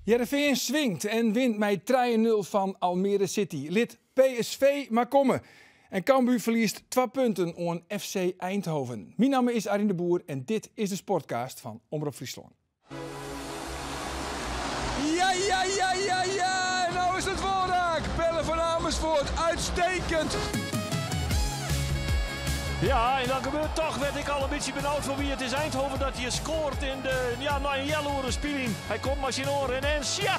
Hearrenfean swingt en wint mei trije nul fan Almere City. Lit PSV mar komme. En Cambuur ferliest twa punten oan FC Eindhoven. Myn namme is Arjen de Boer en dit is de Sportcast fan Omrop Fryslân. Ja, ja, ja, ja, ja! En nou is it wol raak! Pelle van Amersfoort, uitstekend! Ja, en dan gebeurt toch, werd ik al een beetje benauwd voor wie het is Eindhoven dat hier scoort in de, ja, na een healoere spyljen. Hij komt maar zien oren en Ens, ja,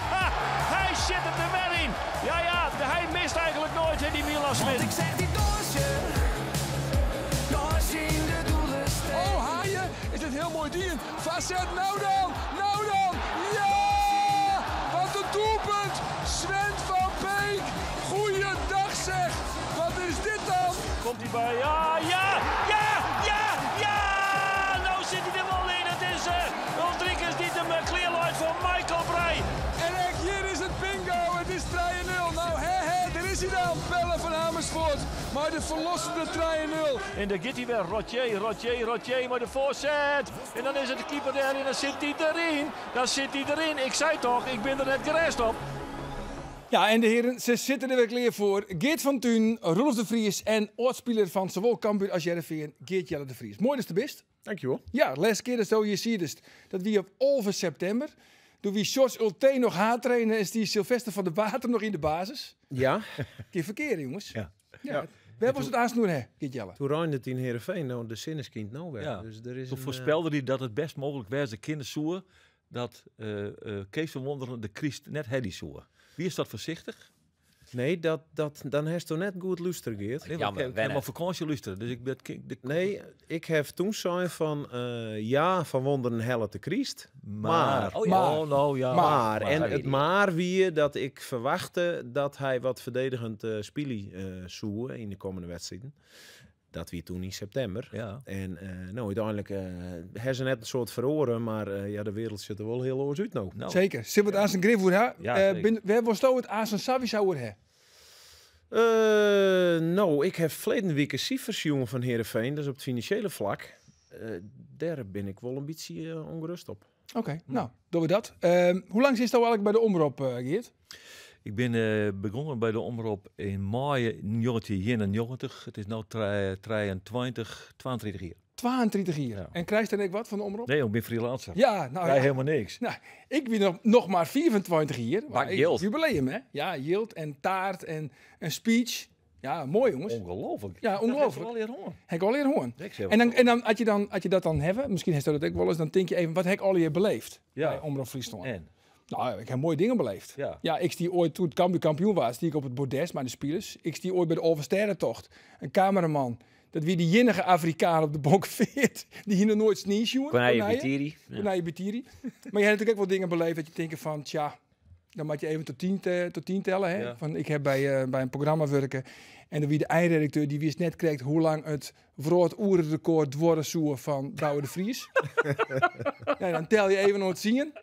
hij zit het er weer in. Ja, ja, hij mist eigenlijk nooit, hè, die Milan Smit. Want ik zeg die doosje, doosje in de doelen Oh, haaien, is dit heel mooi dien. Facet, nou dan, nou dan, ja! Wat een doelpunt! Sven van Beek, goeiedag zeg! Wat is dit dan? Komt hij bij, ja, ja, ja, ja, ja! Nou zit hij er wel in. Het is Uldrikis die hem clear light voor Michael Breij. En echt, hier is het bingo, het is 3-0. Nou, hè, hè, daar is hij dan, Pelle van Amersfoort. Maar de verlossende 3-0. En daar gaat hij weer, Rottier, Rottier, Rottier, maar de voorzet. En dan is het de keeper daar en dan zit hij erin. Dan zit hij erin. Ik zei toch, ik ben er net gerest op. Ja, en de heren, ze zitten er weer klaar voor. Geert van Tuun, Roelof de Vries en oud-speler van zowel Cambuur als Hearrenfean, Geert Jelle de Vries. Mooi dat je er bist. Dankjewel. Ja, de laatste keer dat zo je ziet is dat wie op 11 september, toen wie George Ulte nog haat trainen, is die Sylvester van der Water nog in de basis. Ja. Keer verkeerd, jongens. Ja. Ja. Waar was het aansnoer, hè, Geert Jelle? Toen ruimde het in Heerenveen, nou, de zin is kind nou weer. Ja. Dus er is Toen een, voorspelde hij dat het best mogelijk was de kindersoer dat Kees van Wonderen de Christ net heddy soer. Wie is dat voorzichtig? Nee, dan heeft hij net goed luisteren, Geert. Nee, want Jammer, ik heb wennen. helemaal vakantie luisteren, dus ik ben de Nee, ik heb toen zijn van ja, van Wonderen helle de Christ. Maar. Maar. Oh, ja. Maar. Oh, nou, ja. Maar. Maar. En Maar. het maar wie dat ik verwachtte dat hij wat verdedigend spielie zoe in de komende wedstrijden. Dat wie toen in september. Ja. En nou, uiteindelijk hebben ze net een soort verloren, maar ja, de wereld zit er wel heel oors uit nou. Nou. Zeker. Zit het aan zijn grif voor, hè? Ja, zeker. Waar was het aan zijn Savi voor, hè? Nou, ik heb verleden week een cijfers, jongen, van Heerenveen, dus op het financiële vlak. Daar ben ik wel een beetje ongerust op. Oké, nou, doen we dat. Hoe lang zit je al eigenlijk bij de omroep, Geert? Ik ben begonnen bij de omroep in mei 1991. Het is nu 23, 32 jaar. 32 jaar. Ja. En krijg je dan ook wat van de omroep? Nee, ik ben freelancer. Ja, nou, Wij ja. helemaal niks. Nou, ik ben nog maar 24 jaar. Maar Bak ik yield. Jubileum, hè? Ja, yield en taart en een speech. Ja, mooi, jongens. Ongelooflijk. Ja, ongelooflijk. Dat heb ik al hoor. Heb ik al eerder hoor. Ik zeg En dan, als je dat dan hebt, misschien heeft dat ook wel eens, dan denk je even, wat heb ik al hier beleefd Ja. bij Omroep Friesland? En? Nou, ik heb mooie dingen beleefd. Ja. Ja, ik stie ooit, toen het Cambuur kampioen was, stie ik op het bordes met de spelers. Ik stie ooit bij de Alversterrentocht. Een cameraman, dat wie die jinnige Afrikaan op de Bonkveert, die hier nog nooit sneeze, jongen. Konije Konije. Bitiri. Ja. Konije Bitiri. Maar je hebt natuurlijk ook wel dingen beleefd dat je denkt van, tja, dan moet je even tot 10 tellen. Hè? Ja. Van, ik heb bij een programma werken en dan wie de eindredacteur die wist net kreeg hoe lang het vroad oerenrecord worden zoer van Douwe de Vries. Ja, dan tel je even nog het zien.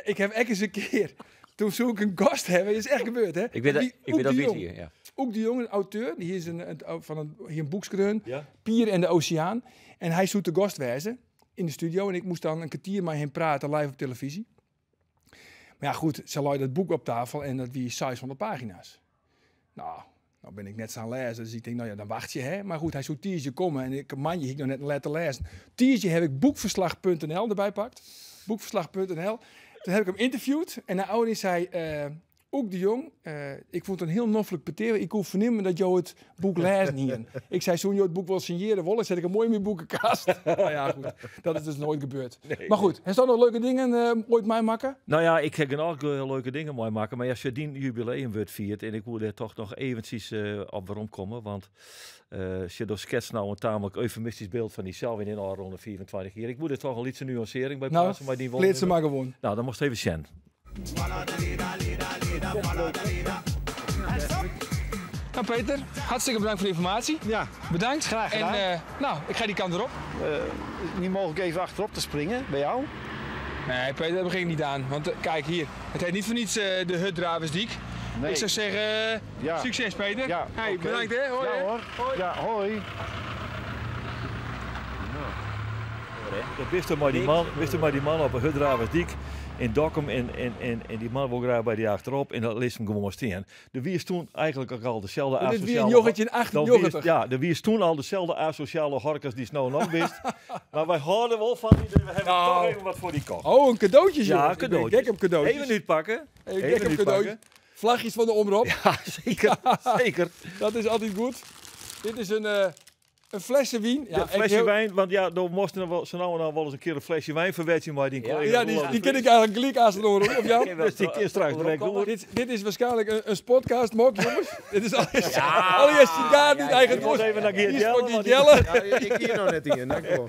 Ik heb echt eens een keer, toen zoek ik een gast hebben, dat is echt gebeurd, hè? Ik weet dat, Die ik weet Oek dat de wie Jong. hier, ja. Oek de Jong, een auteur, die hier is hier een boekskreun, Ja. Pier en de Oceaan. En hij zoekt de gastwijze in de studio en ik moest dan een kwartier met hem praten live op televisie. Maar ja, goed, ze looit dat boek op tafel en dat wie 600 pagina's. Nou, nou ben ik net aan lezen, dus ik denk, nou ja, dan wacht je, hè. Maar goed, hij zoekt tiertje komen en ik, mandje, ik nog net een letter lezen. Tiertje heb ik boekverslag punt N L erbij pakt. Boekverslag punt N L. Toen heb ik hem interviewd en de oude zei, Oek de Jong, ik vond het een heel noffelijk peteer. Ik kon vernemen dat jou het boek lezen hier. Ik zei, zo'n jou het boek wil signeren, Wolle, zet ik hem mooi in mijn boekenkast. Nou ja, goed, dat is dus nooit gebeurd. Nee. Maar goed, heeft dat nog leuke dingen ooit mij maken? Nou ja, ik heb ook leuke dingen mooi maken. Maar ja, als je die jubileum wordt viert, en ik moet er toch nog eventjes op waarom komen, want als je door schets nou een tamelijk eufemistisch beeld van diezelf in al rond de 24 jaar. Ik moet er toch al iets een nuancering bij Nou, plaatsen, maar die leert ze won- maar gewoon. Nou, dan moest even zien. Nou Peter, hartstikke bedankt voor de informatie. Ja. Bedankt. Graag gedaan. En ik ga die kant erop. Niet mogelijk even achterop te springen bij jou? Nee Peter, daar begin ik niet aan. Want kijk hier, het heet niet voor niets de Hutdraversdiek. Nee. Ik zou zeggen Ja. succes Peter. Ja, Hey, oké. bedankt hè. Hoi, Ja, hè. hoor. Hoi. Ja, hoi. Dat wist er maar die man, wist er maar die man op een Hutdraversdiek. In Dokkum en, en, en, en die man wil graag bij die achterop en dat liet hem gewoon staan. De wie is toen eigenlijk ook al dezelfde Maar dit wie in asociale... 1998. Ja, de wie is toen al dezelfde asociale horkers die Snow nog wist. Maar wij houden wel van die, we hebben Nou. toch even wat voor die kop. Oh, een cadeautje, Ja, jongens. Ik ben cadeautjes. Gek op cadeautjes. Even uitpakken. Even Even gek op cadeautjes. uitpakken. Vlagjes van de omroep. Ja, zeker. Zeker. Dat is altijd goed. Dit is een flesje wien. Ja, Ja, ik flesje heel- wijn, want ja, dan moesten er wel, zo nou en dan wel eens een keer een flesje wijn verwetsen maar die Ja. collega Ja, die, Roelof die de ken ik eigenlijk gelijk aan zijn oren, of Jan? Vries. Dus die keer straks direct door. Dit is waarschijnlijk een podcast mok, jongens. Dit is allereerst, allereerst sigaar die ja, eigen ja, Ik moet dorst. even naar Geert Hier is Jelle, van want Geert die- Jelle. Ja, ik hier nog net in, dankjewel.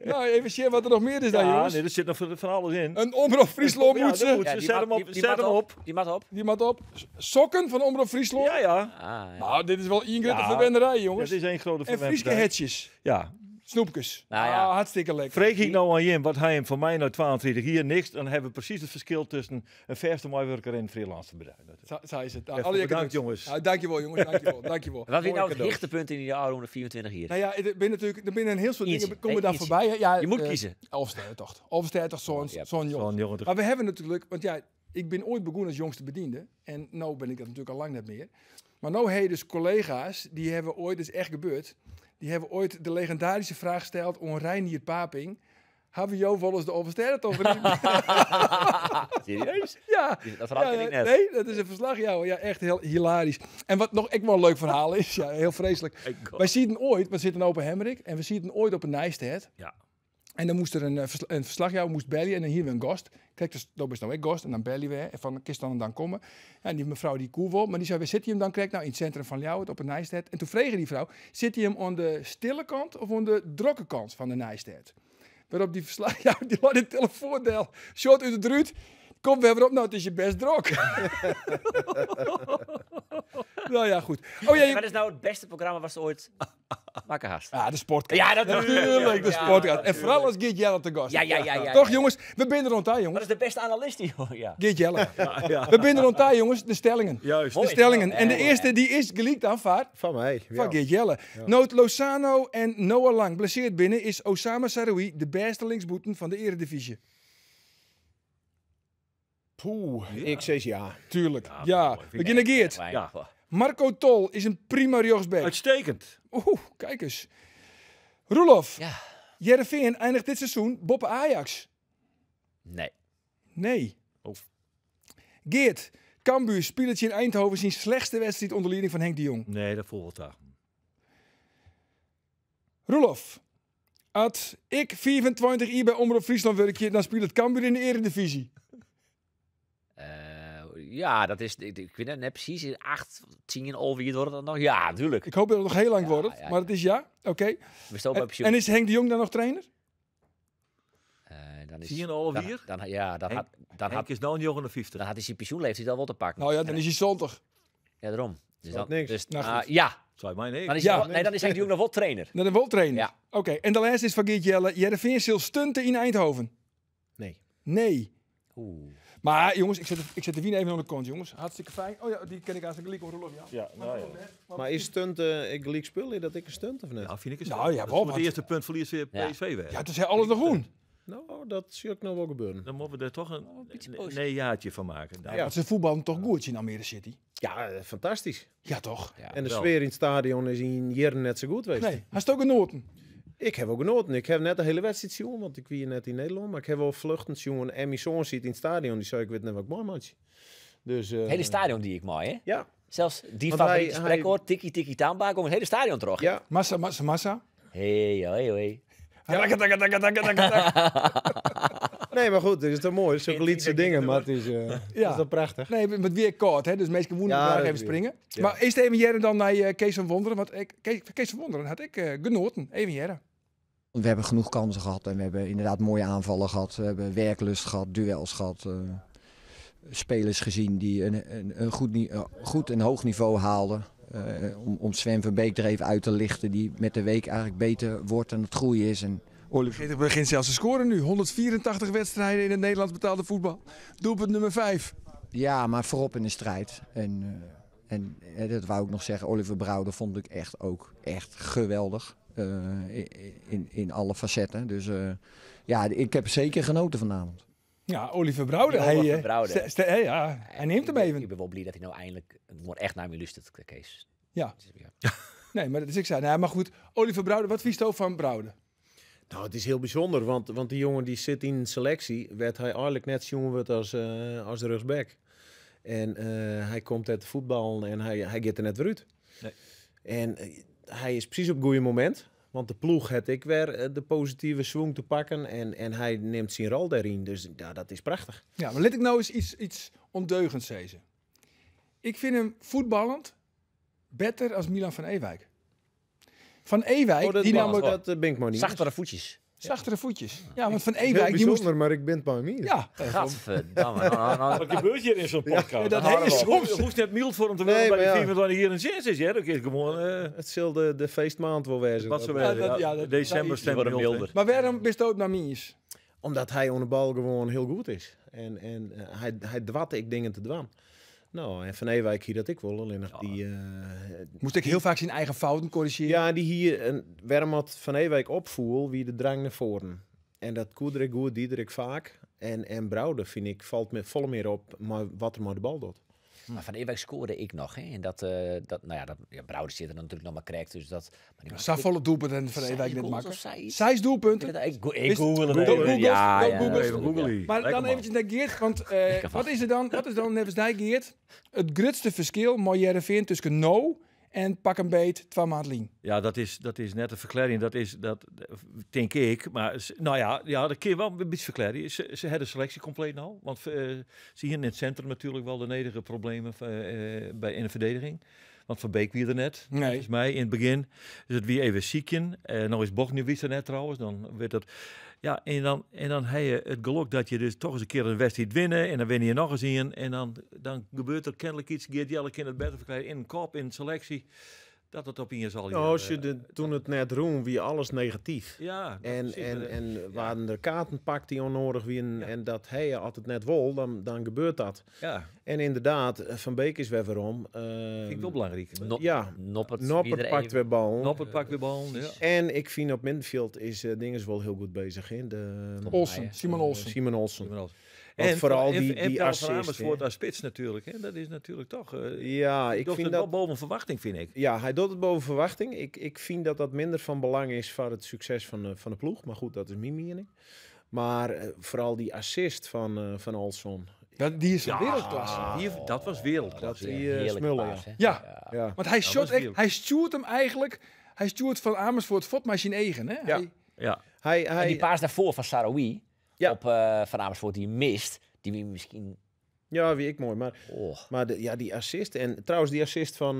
Nou, even zien wat er nog meer is dan, Ja, jongens. nee, er zit nog van alles in. Een Omroep Friesland Ja, moetse. dat moet. Ja, Zet die hem mat- op, die zet mat hem op. Die mat op. Die mat op. Sokken van Omroep Friesland. Ja, ja. Ah, ja. Nou, dit is wel één grote Ja. verwenderij, jongens. Dat is één grote En Frieske verwendpartij. hetjes. Ja. Snoepjes. Nou ja. Ah, hartstikke lekker. Vreeg ik nou aan Jim wat hij hem van mij nou 32 hier niks, dan hebben we precies het verschil tussen een verste meewerker en een freelancer bedrijf. Zo, zo is het. Nou, Ja, alle bedankt, cadeaus. jongens. Nou, dankjewel, jongens. Dankjewel. Dankjewel. Wat is nou het cadeaus. hoogtepunt in die oude 24 hier? Nou ja, er ben natuurlijk, er binnen een heel soort Eentje. dingen komen Nee, daar eentje. voorbij. hè. Ja, Je moet kiezen. Elfsterrentocht. Elfsterrentocht, zo'n Ja. zo'n jongen. Zo'n jongen. Maar we hebben natuurlijk, want ja, ik ben ooit begonnen als jongste bediende. En nu ben ik dat natuurlijk al lang niet meer. Maar nou heb je dus collega's, die hebben ooit, dat is echt gebeurd, die hebben ooit de legendarische vraag gesteld aan Reinier Paping. Hebben jou wel eens de Elfsterrentocht verdiend? Serieus? Ja. Dat verhaal ken Ja, ik net. Nee, dat is een verslag. Ja, hoor. Ja, echt heel hilarisch. En wat nog echt wel een leuk verhaal is, ja, heel vreselijk. Wij zien ooit, we zitten open Hemmerik en we zien ooit op een Nijstad. Ja. En dan moest er een verslagjouwer moest bellen en dan hier weer een gast. Kijk, dus dat is nou ik gast en dan bellen we en van kist dan en dan komen. Ja, en die mevrouw die koe wil, maar die zei, waar zit hij hem dan? Kijk nou in het centrum van Ljouwert op een Nijstad. En toen vroeg die vrouw, zit hij hem aan de stille kant of aan de drokke kant van de Nijstad? Waarop die verslagjouwer, die laat de telefoon del, shot uit het ruut. Kom weer op, nou het is je best drok. nou ja, goed. Oh ja, En je... Wat is nou het beste programma was ooit Makke haast. Ah, de sportcast. Ja, natuurlijk. De Ja, sportcast. En vooral als Geert Jelle te gast. Ja, ja, ja, ja, Toch ja. jongens, we binnen rond daar Wat jongens. is de beste analist die hoor? Ja. Geert Jelle. Ja. We binnen rond daar jongens, de stellingen. Juist. De Mooi. stellingen. En de Ja. eerste die is geleakt aan vaart. Van mij. Van ja. Geert Jelle. Noot Lozano en Noah Lang blesseerd binnen is Osama Saroui de beste linksboeten van de eredivisie. Poeh, ik zeg ja. Tuurlijk. Ja, mooi. we beginnen Geert. Fijn. Ja. Marco Tol is een prima rechtsback. Uitstekend. Oeh, kijk eens. Roelof. Ja. Heerenveen eindigt dit seizoen boppe Ajax. Nee. Nee. Oh. Geert. Cambuur speelt in Eindhoven zijn slechtste wedstrijd onder leiding van Henk de Jong. Nee, dat voelt daar. Roelof. Als ik 24 uur bij Omroep Friesland werkje, dan speelt het Cambuur in de eredivisie. Ja, dat is, ik weet het net precies, in 8, 10, 11 hier wordt het dan nog. Ja, natuurlijk. Ik hoop dat het nog heel lang Ja, wordt, ja, maar het is ja. Oké. We staan bij En, pensioen. en is Henk de Jong dan nog trainer? Dan is, 10, half dan, vier? Dan, ja, dan, Henk- had, dan, Henk had, is nou een jongen 50. dan had hij zijn pensioenleeftijd al wel te pakken. Nou ja, dan is hij zondag. Ja, daarom. Dus Dat dan, niks. Dus, Nou, ah, goed. ja, Zou je mij nee. dan is, Ja. hij wel- nee, dan is Henk de Jong nog wel trainer. Naar de wel trainer. Ja. Oké, en de laatste is van Geert Jelle. Heerenveen zal stunten in Eindhoven. Nee. Nee. Oeh. Maar jongens, ik zet de wien even aan de kant, jongens. Hartstikke fijn. Oh ja, die ken ik aan zijn gelijk, hoor, Roelof. Ja. Ja, nou ja. Maar is stunt, ik gelijk spul, is dat ik een stunt of niet? Nou, vind ik het Nou ja, Dat wel, is want- het eerste punt verlies weer Ja. PSV weg. Ja, het is alles nog groen. Nou, dat zie ik nou wel gebeuren. Dan moeten we er toch een beetje positief. nee-jaartje van maken. Nou, Ja. Want ze voetballen toch goed in Almere City. Ja, fantastisch. Ja, toch? Ja. En de wel. sfeer in het stadion is in jaren net zo goed geweest. Nee, hij is ook een Noorden. Ik heb ook genoten. Ik heb net de hele wedstrijd zien, want ik wie net in Nederland. Maar ik heb wel vluchtend zien. En mijn zoon zit in het stadion. Die zei, ik weet net wat ik mooi maatje. Dus, Het hele stadion die ik mooi, hè? Ja, Zelfs die Want favoriete spreekwoord, tikkie tikkie tamba, komt het hele stadion terug. ja. Massa, massa, massa. Hey, hey, hey. Rakka, takka, takka, takka, takka. Nee, maar goed, het is toch mooi. Zulke lietse dingen, maar het is, Ja. is toch prachtig. Nee, met weer koud, hè? Dus meestal woensdag Ja, graag dat even weer. springen. Ja. Maar eerst even Jerren dan naar Kees van Wonderen. Want ik, Kees van Wonderen had ik genoten. Even Jerren. We hebben genoeg kansen gehad en we hebben inderdaad mooie aanvallen gehad. We hebben werklust gehad, duels gehad. Spelers gezien die een goed en hoog niveau haalden. Om Sven Verbeek er even uit te lichten, die met de week eigenlijk beter wordt en het groeien is. En Oliver Het begint zelfs te scoren nu. 184 wedstrijden in het Nederlands betaalde voetbal. Doelpunt nummer 5. Ja, maar voorop in de strijd. En dat wou ik nog zeggen, Oliver Brouwer vond ik echt ook echt geweldig. In alle facetten. Dus ja, ik heb zeker genoten vanavond. Ja, Oliver Brouwer. Die Hij, Oliver eh, Brouwer. ja, hij neemt hem even. Ik ben wel blij dat hij nou eindelijk gewoon echt naar me luistert, Kees. Ja. Ja. Nee, maar dat is ik zei. Nee, maar goed, Oliver Brouwer, wat vies je van Brouwer? Nou, het is heel bijzonder, want die jongen die zit in selectie, werd hij eigenlijk net zo jong wordt als de rechtsback. En hij komt uit de voetbal en hij gaat er net weer uit. Nee. En hij is precies op het goede moment, want de ploeg had ik weer de positieve swing te pakken en hij neemt zijn rol daarin. Dus ja, dat is prachtig. Ja, maar let ik nou eens iets ondeugends zeggen. Ik vind hem voetballend beter als Milan van Ewijk. Van Ewijk, Oh, dat, die namelijk dat ben ik maar niet. Zachtere voetjes. zachtere voetjes. Ja, want Van Heel Ewijk die moest... bijzonder, maar ik ben het bij mij. Ja, Gadverdamme. Nou, nou, nou. Wat gebeurt hier in zo'n podcast? Ja, dat hele soms. Het hoeft net mild voor hem te Nee, worden bij maar de ja. 24 hier in zin is. Hè? Dat is gewoon... Het zal de feestmaand wel wezen. wat zo Ja, wezen, dat- ja. ja, dat- December dat- stemt worden mild, hè. milder. Maar waarom bist het naar Mies? Omdat hij onder de bal gewoon heel goed is. En hij dwat ik dingen te dwan. Nou, en Van Ewijk hier dat ik wel. Alleen nog die... Moest ik heel vaak zijn eigen fouten corrigeren. Ja, die hier, en waarom had Van Ewijk opvoel, wie de drang naar voren. En dat Koederik goed, Diederik vaak. En Brouwer, vind ik, valt me volle meer op, maar wat er maar de bal doet. Maar Van Ewijk scoorde ik nog. Hè? En dat, dat, nou ja, dat, ja, Brouwer zit er natuurlijk nog maar correct. Dus dat, maar die Sa volle doelpunten en Van Zes Ewijk net goals maken. of zoiets. Zes doelpunten. Ik Is- google het Go even. Googles, Ja, go ja, Googles. Even googlen. Maar Lekker dan man. eventjes naar Geert, want Lekker wat man. is er dan? Wat is dan nevens dij, Geert? Het grootste verschil, mooi Heerenveen tussen no en pak een beet 2 maand lien. Ja, dat is net een verklaring. Dat is, dat denk ik. Maar nou ja, ja, dat kun je wel een beetje verklaren. Ze hebben de selectie compleet nou. Want ze hier in het centrum natuurlijk wel de nederige problemen bij, in de verdediging. Want Van Beek wie er net, Nee. volgens mij, in het begin. Dus het wie even ziekjen. Nou is Bogniewicz er net trouwens. Dan werd dat... Ja, en dan heb je het geluk dat je dus toch eens een keer een wedstrijd winnen. En dan win je nog eens een. En dan gebeurt er kennelijk iets. Geert Jelle kan het beter verklaren in een kop, in een selectie. Dat het op in zal. Nou, als je toen het net roem, wie alles negatief. Ja, dat En, precies, en, maar, en waren er kaarten pakt die onnodig wie en dat hij altijd net wol, dan gebeurt dat. Ja, En inderdaad, Van Beek is weer waarom. vind ik wel belangrijk. Ja, Noppert, Noppert wie er pakt even- weer bal. Noppert pakt weer bal. Ja. En ik vind op middenveld is Dinges wel heel goed bezig. Hè? De, Olsen, Simon Olsen. Simon Olsen. Simon Olsen. Want vooral en die Paul assist, van Amersfoort hè. als spits natuurlijk. Hè? Dat is natuurlijk toch... Ja, ik ik vind het dat... wel boven verwachting, vind ik. Ja, hij doet het boven verwachting. Ik vind dat dat minder van belang is voor het succes van de ploeg. Maar goed, dat is mijn mening. Maar vooral die assist van Olsson. Dat, die is van wereldklasse. Dat was wereldklasse. Dat die Heerlijke smullen, paas, ja. hè? Ja. Ja. Want hij, dat shot was echt, wereld. hij stuurt hem eigenlijk. Hij stuurt Van Amersfoort fot maar zijn eigen. Hè? Ja. Hij, Ja. En Hij, die paas daarvoor van Saroui Ja. op Van Amersfoort die mist, die wie misschien... ja, wie ik mooi. Maar, Oh, maar ja, die assist. En trouwens, die assist van...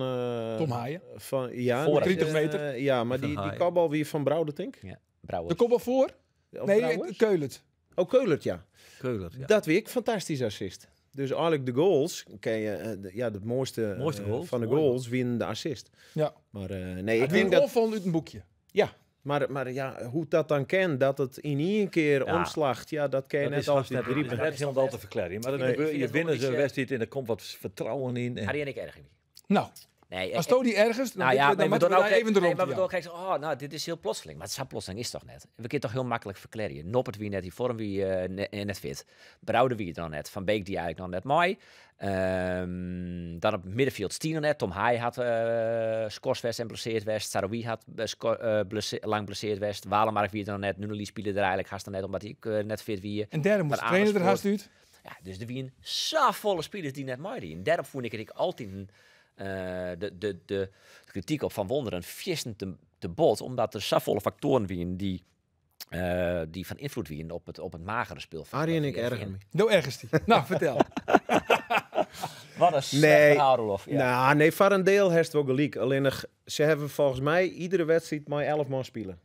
Tom Haaien. Van, ja, Voor 30 meter. ja, maar Van die Haaien. kopbal weer van Brouwer, denk ik. ja, Brouwer. De kopbal voor? Of Nee, Brouwers? Keulert. Oh, Keulert, ja. Keulert, ja. Dat weer ik fantastisch assist. Dus eigenlijk de goals, ken je, ja, de mooiste, Mooiste goals, van de mooi. goals winnen de assist. Ja. Maar nee, ik Het denk denk dat... dat... uit een boekje. Ja, maar ja, hoe dat dan kan, dat het in één keer Ja. omslacht, ja, dat kan je Dat net is haast altijd net, begrijpen. net helemaal te verklaren. Maar dat Nee. gebeurt, Ik je vind het wint wel een zo'n beetje- wedstrijd en er komt wat vertrouwen in. En, Harry en ik erg niet. Nou, Nee, als Tony ergens, dan, Nou ja, dan maar moeten we we daar even nee, erop. maar we door kijken, oh, nou, dit is heel plotseling. Maar het is plotseling is toch net. We kunnen toch heel makkelijk verklaren. Noppert wie net die vorm wie net fit. Brouwer wie het nog net. Van Beek die eigenlijk nog net mooi. Dan op middenveld Stien net. Tom Haai had scorswest en blesseerd west. Saroui had lang blesseerd west. Walemark wie het nog net. Nunnely speelde er eigenlijk haast nog net omdat hij net fit wie. En derde moest de Van trainer er haast Amersfoort. uit. Ja, dus er wien zo volle spelers die net mooi die. En daarop vond ik het ik altijd de kritiek op Van Wonderen viersten te bot, omdat er zo volle factoren wien die van invloed wien op het magere speel. van Arie en ik Heerenveen. erger me. Nou, ergens die. Nou, vertel. Wat een slecht Nee. verhaal, Roelof. Ja. Nou, nee, voor een deel heeft wel gelijk. Alleen nog, ze hebben volgens mij iedere wedstrijd maar 11 man spelen.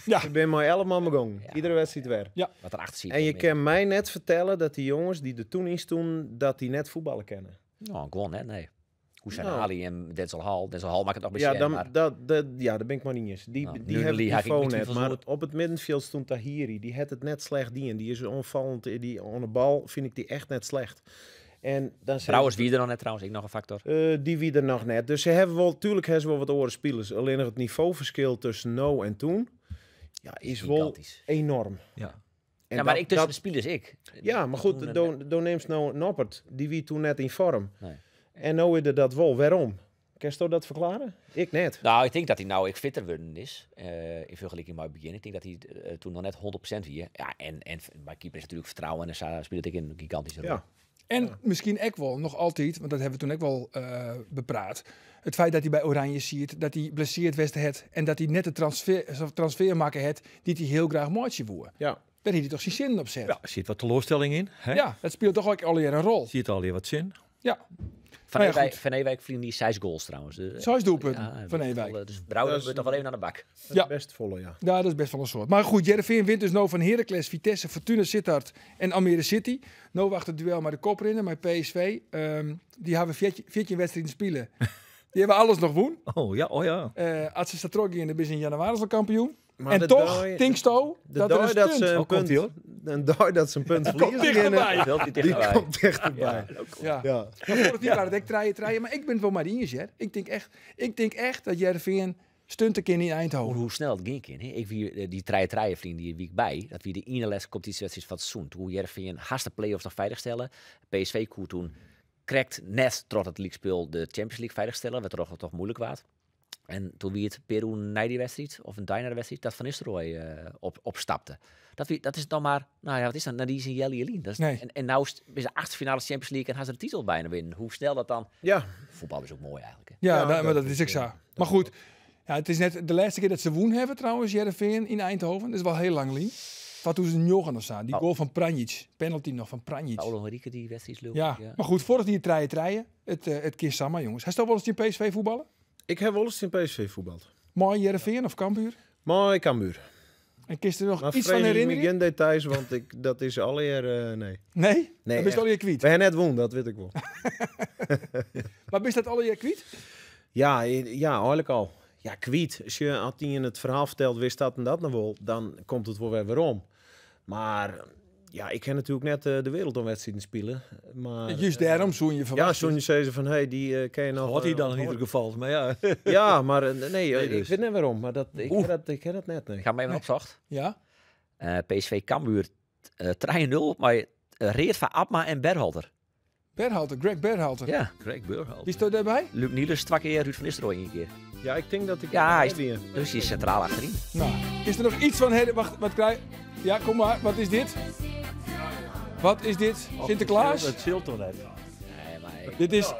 Ja. Ik ben maar 11 man begonnen. Ja. Iedere wedstrijd weer. Wat erachter zit. En je kan mij net vertellen dat die jongens die er toen in stonden, dat die net voetballen kennen. Nou, gewoon hè, nee. Hoe zijn Nou. Ali en Denzel Hall? Denzel Hall maakt het nog Ja, beetje, dan, maar ja, daar ben ik maar niet eens. Die, Nou, die Nunnely hebben het had ik niveau niet net. twijfels Maar over. op het middenveld stond Tahiri. Die had het net slecht die. En die is onvallend. Die on de bal vind ik die echt net slecht. En dan zijn Trouwens, wie er nog net trouwens, ik nog een factor. Die wie er nog net. Dus ze hebben wel, tuurlijk hebben ze wel wat oren spelers. Alleen nog het niveauverschil tussen nou en toen, ja, is wel Gigantisch. enorm. ja. En Ja, maar dat- ik tussen dat- de spelers ik. Ja, maar Toen goed, do neemt nou Noppert, die wie toen net in vorm. Nee. En nou is er dat wel. Waarom? Kun je dat verklaren? Ik net. Nou, ik denk dat hij nou ik fitter worden is. In vergelijking met het begin. Ik denk dat hij toen nog net 100% wie. Ja, en bij keeper is natuurlijk vertrouwen en daar speelt ik een gigantische rol. Ja. En misschien ook wel, nog altijd, want dat hebben we toen ook wel bepraat. Het feit dat hij bij Oranje ziet, dat hij blesseerd was het en dat hij net de transfer maken het die hij heel graag maatje woer. Ja. Daar heeft hij toch zijn zin op zet. Ja, er zit wat teleurstelling in. Hè? Ja, dat speelt toch ook alweer een rol. Zit alweer wat zin. Ja. Van, Nou ja, Ewijk, goed. Van Ewijk verdiende die 6 goals trouwens. Dus, Zes doelpunten ja, Van Ewijk. Dus Brouwer Dat is- wordt nog wel even aan de bak. Dat Ja. is best volle, ja. Ja, dat is best wel een soort. Maar goed, Heerenveen wint dus nou van Heracles, Vitesse, Fortuna Sittard en Almere City. Nou wacht het duel maar de koprinnen, maar PSV. Die hebben 14 wedstrijden spelen. Die hebben alles nog woen. Oh ja, oh ja. Als ze staat in, dan is in januari al kampioen. Maar En de toch, dag- Tinksto, De dat er een dag dat stunt. ze een Oh, komt punt, ie, hoor. een dag dat ze een punt Komt verliezen, dichterbij. Wel die die dichterbij. komt dichterbij. Ja. Ja. Maar vorig jaar waren het ook treien, treien. Maar ik ben het wel maar eens, hè. Ik denk echt dat Heerenveen stunt een keer in Eindhoven. Hoe snel het ging, hè? Ik wie die treien treien vriend die week bij, dat wie de ene laatste competitiewedstrijd van het seizoen. Toen Heerenveen haast de play-offs nog veiligstellen. PSV koe toen krekt net trots het league speel de Champions League veiligstellen, wat toch toch moeilijk waard. En toen wie het Peru na die wedstrijd of een Dyna wedstrijd dat Van Nistelrooy opstapte. Dat is dan maar, nou ja, wat is dat? Nou, die is een Jelle Jelien. Dat is, Nee. En nou is de achtste finale Champions League en gaan ze de titel bijna winnen. Hoe snel dat dan? Ja. Voetbal is ook mooi eigenlijk. Hè? Ja, Ja, maar dat dat is ook zo. Maar goed, ja, het is net de laatste keer dat ze woen hebben trouwens, Heerenveen in Eindhoven. Dat is wel heel lang, Lien. Wat toen ze Johan of staan. Die Oh. goal van Pranjic. Penalty nog van Pranjic. Paulo Henrique die wedstrijd lul. Ja. maar goed, vorig jaar treien treien. Het keer Samma, jongens. Hij staat wel eens in PSV voetballen? Ik heb wel eens in PSV voetbald. Mooi Heerenveen of Cambuur? Mooi Cambuur. En kist er nog Maar iets van vrees ik me herinneren? geen details, want dat is alweer... nee. Nee? Nee, Dan ben je echt. alweer kwijt. We hebben net won, dat weet ik wel. Maar ben je dat alweer kwijt? Ja, ja, eigenlijk al. Ja, kwijt. Als je had die in het verhaal verteld, wist dat en dat nog wel, dan komt het wel weer weer om. Maar ja, ik ken natuurlijk net de wereldomwedstrijd spelen. Maar, Juist daarom zoen je ja, verwacht. zo'n zei ze van, hey, die ken je nog... Had hij dan in ieder geval. Maar ja. Ja, maar nee, ik dus. weet net waarom. Maar dat, ik, Oeh. ken dat net, nee. Ik ga hem even opzocht. Ja? PSV Cambuur 3-0, maar Reert van Abma en Berhalter. Berhalter, Greg Berhalter. Ja. Greg Berhalter. Wie stond daarbij? Luc Niels twee keer, Ruud van Nistelrooy één keer. Ja, ik denk dat ik... Ja, hij is, weer. dus hij is centraal achterin. Nou, is er nog iets van... Wacht, wat krijg... Ja, kom maar. Wat is dit? Wat is dit? Sinterklaas? Dat scheelt toch net. Nee, maar ik- Dit is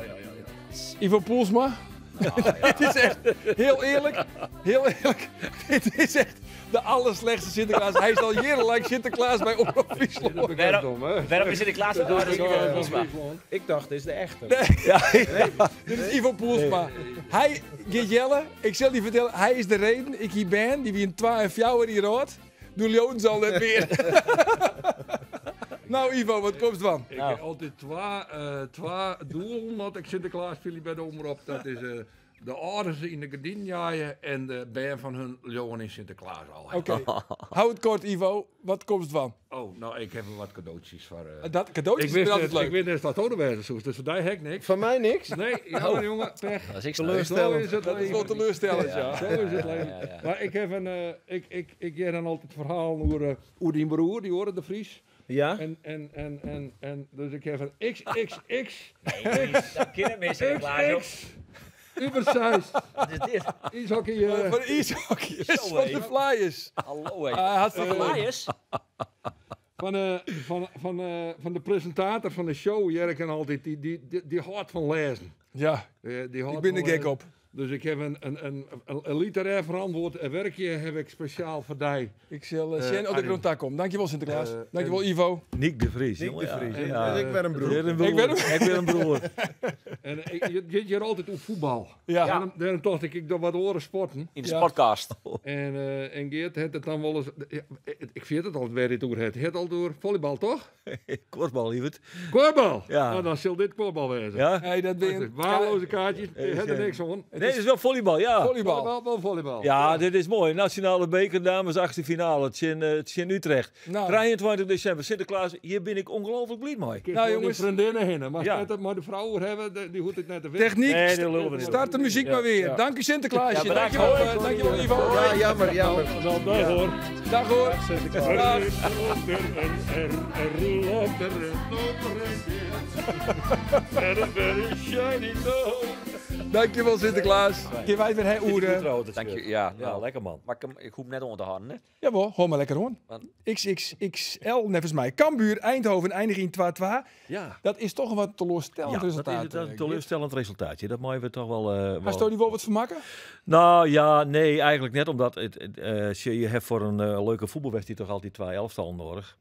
Ivo Poelsma. Dit is echt heel eerlijk. Heel eerlijk. Dit is echt de allerslechtste Sinterklaas. Hij is al jarenlang Sinterklaas bij Omroep Friesland. Waarom is Sinterklaas door Ivo Ik dacht, dit is de echte. Dit is Ivo Poelsma. Hij, Geert Jelle, ik zal je vertellen, hij is de reden. Ik hier ben, die wie een 12 jaar hier hoort. Doe Leon al net meer. Nou Ivo, wat komt van? Ik heb altijd twee doelen dat ik Sinterklaas viel bij de omroep. Dat is de ouders in de gardien jaaien en de band van hun jongen in Sinterklaas al. Oké, hou het kort Ivo. Wat komt van? Oh, nou, ik heb wat cadeautjes voor. Dat cadeautjes ik wist is altijd net, leuk. Ik wist net dat het dus daar hek niks. Van mij niks? Nee, jammer jongen, pech. Dat is ik Zo is het Dat is wel leven. teleurstellend, ja. Zo is het leven. Maar ik heb een, ik geef dan altijd het verhaal over die broer, die hoorde de Vries. Ja? En dus ik heb een XXX. Dat kennen mensen XX. Ubersize. Wat is dit? Ijshockey. Van de ijshockey. Van de Flyers. Hallo, hé. Ah, hartstikke leuk. Flyers? Van de presentator van de show, Jerk en altijd, die houdt van lezen. Ja, Die houdt ik ben van er gek lezen. op. Dus ik heb een literair verantwoord een werkje heb ik speciaal voor die. Ik zal zien of ik Arjen. rond daar kom. Dankjewel Sinterklaas. Dankjewel Ivo. Nick de Vries. Nick jongen, de ja. Vries. Ja. Dus ik ben een broer. Weer een broer. Ik ben Ik ben een broer. En je zit hier altijd op voetbal. Ja. Daarom dacht ik, ik doe wat oren sporten. In de Ja. sportcast. En Geert heeft het dan wel eens... Ja, ik vind het altijd weer dit door het. Het al door volleybal, toch? Korfbal, lieverd. Korfbal! Ja. Nou, dan zal dit korfbal wezen. Ja? Hey, dat ben je Waardeloze kaartjes, je hebt er niks aan. Nee, het is wel volleybal, ja. Volleybal. Volleybal, wel volleybal. Ja, dit is mooi. Nationale beker, dames, achtste finale. Tjin Utrecht. Nou. 23 december, Sinterklaas. Hier ben ik ongelooflijk blij mee. Nou, Nou, jongens. jongens. Vriendinnen hinnen. Maar Ja. net maar de vrouw over hebben, die hoeft het net te weten. Techniek, Nee, dat lullen we niet. start de muziek maar weer. Ja. Dank u Sinterklaasje. Ja, bedankt. Dankjewel, dankjewel Ivo. Ja, jammer, jammer. Nou, dag hoor. Dag hoor. Dag. Dankjewel Sinterklaas. Kun wij weer hè, oeren. Dank je, ja. Ja, Nou, lekker man. Maar ik hoef net onder te houden, hè. Jawel, hoor maar lekker hoor. Want- XXXL, nevens mij. Cambuur, Eindhoven, eindig in 2-2. Ja. Dat is toch een wat teleurstellend Ja, dat is, resultaat. dat is een teleurstellend resultaatje. Dat mogen we toch wel... Hast die wel wat vermakken? Nou ja, nee, eigenlijk net omdat je hebt voor een leuke voetbalwedstrijd toch altijd twee elftallen nodig.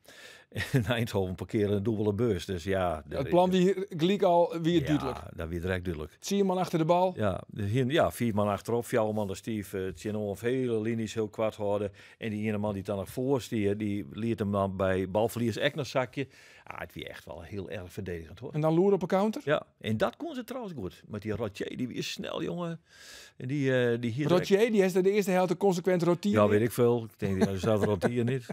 En Eindhoven parkeren een dubbele beurs. Dus ja. Het plan die gelijk al weer ja, duidelijk. dat weer direct duidelijk. Zie je man achter de bal? Ja, dus hier, ja, vier man achterop, vier man de Steve, uh, of hele linies heel kwart houden. En die ene man die dan nog voor stier, die liet hem dan bij balverlies echt nog zakje. Ah, het wie echt wel heel erg verdedigend hoor. En dan loer op een counter? Ja, en dat kon ze trouwens goed. Maar die Rotier, die is snel jongen. En die hier Rotier, die heeft de eerste helft consequent rotier. Ja, weet ik veel. Ik denk, ja, er staat Rotier niet.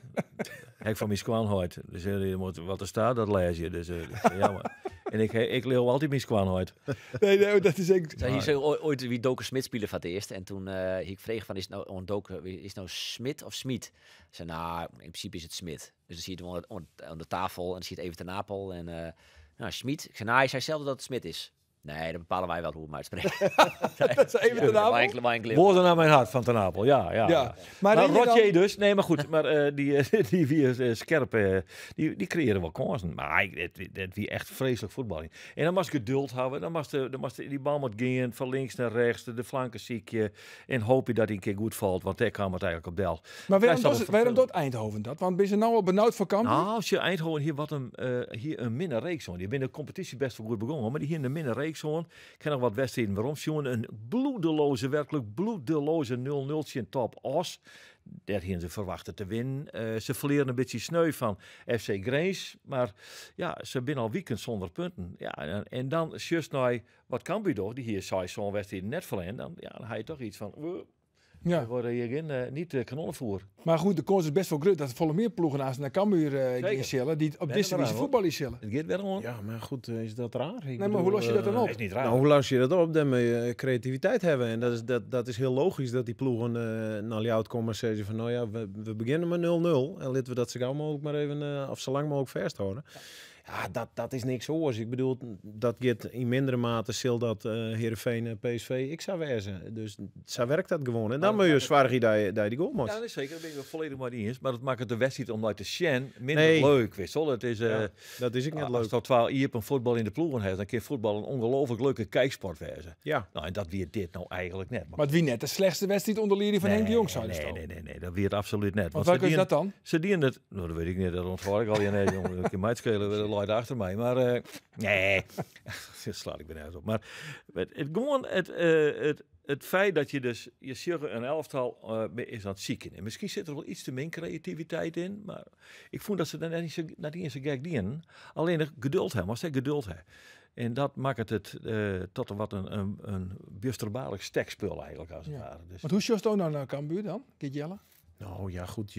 Hek van mijn schoonheid. Dus je moet, wat er staat, dat lees je. Dus jammer. En ik leer altijd mijn schoonheid. Nee, dat is echt... Hier zo ooit wie Doken Smit spelen van het eerst. En toen ik vreeg van, is het nou, Doken, is het nou Smit of Smit? Ze zei, nou, in principe is het Smit. Dus dan zie je het onder de tafel en dan zie je het even ten Napel. En nou, Smit. Ik zei, nou, hij zei zelf dat het Smit is. Nee, dan bepalen wij wel hoe we hem uitspreken. Dat is even ten Napel? Woorden naar mijn hart van ten Napel, ja. Ja. Maar Rotier dan... dus, nee, maar goed. Maar die wie scherp, die creëren wel kansen. Maar het wie echt vreselijk voetbal. En dan moest geduld houden. Dan moest die bal moet gaan van links naar rechts, de flanken ziek je. En hoop je dat hij een keer goed valt, want daar kwam het eigenlijk op del. Maar waarom doet Eindhoven dat? Want ben ze nou al benauwd voor Cambuur? Nou, als je Eindhoven hier wat hier een minder reeks hoor. Die binnen de competitie best wel goed begonnen, maar die hier in de minder reeks. Ik ken nog wat wedstrijden waarom. Jongen, een bloedeloze, werkelijk bloedeloze 0-0 in top Os. Daar gingen ze verwachten te winnen. Ze verleren een beetje sneu van FC Grace. Maar ja, ze binnen al weekend zonder punten. Ja, en dan just naar wat Cambuur toch, die hier zei zo'n wedstrijd net verleden. Dan, ja, dan had je toch iets van... Ja. We worden hierin niet kanonnenvoer. Maar goed, de kans is best wel groot dat er volle meer ploegen naast naar Cambuur zullen die op deze wijze voetbal zullen. Het gaat weer om. Ja, maar goed, is dat raar? Ik nee, maar hoe los je dat dan op? Is niet raar. Nou, hoe los je dat op? Dan moet je creativiteit hebben. En dat is heel logisch dat die ploegen naar jou komen en zeggen van, nou ja, we beginnen met 0-0 en laten we dat zo gauw mogelijk maar even, of zo lang mogelijk vasthouden. Ja, dat is niks oors. Ik bedoel, dat gaat in mindere mate zal dat Heerenveen, PSV, ik zou wezen. Dus zo werkt dat gewoon. En dan moet je zwaar dat je die goal maakt. Ja, dat is zeker. Daar ben ik volledig maar niet eens. Maar dat maakt het de wedstrijd om uit te sjen minder leuk. Weet je wel. Het is, ja, dat is ik net leuk. Als dat 12 hier op een voetbal in de ploegen heeft, dan kan voetbal een ongelooflijk leuke kijksport wezen. Ja. Nou, en dat weer dit nou eigenlijk net. Maar het wie net de slechtste wedstrijd onder leiding van Henk de Jong zou Nee, dat weer het absoluut net. Want welke is dat dan? Ze dienen het. Nou, dat weet ik niet. Dat onthoud ik al. Ja, nee, jongen, dat kan mij het schelen. Achter mij, maar nee, dat slaat ik ben op. Maar het feit dat je dus je ziet een elftal is aan het zieken. En misschien zit er wel iets te min creativiteit in, maar ik voel dat ze dan net niet eens zo gek dienen. Alleen het geduld hebben, als ze geduld hebben. En dat maakt het tot een wat een busterbaarlijk stekspul eigenlijk als het ware. Dus. Want hoe sjost ook nou naar Cambuur dan, Jelle? Nou ja, goed,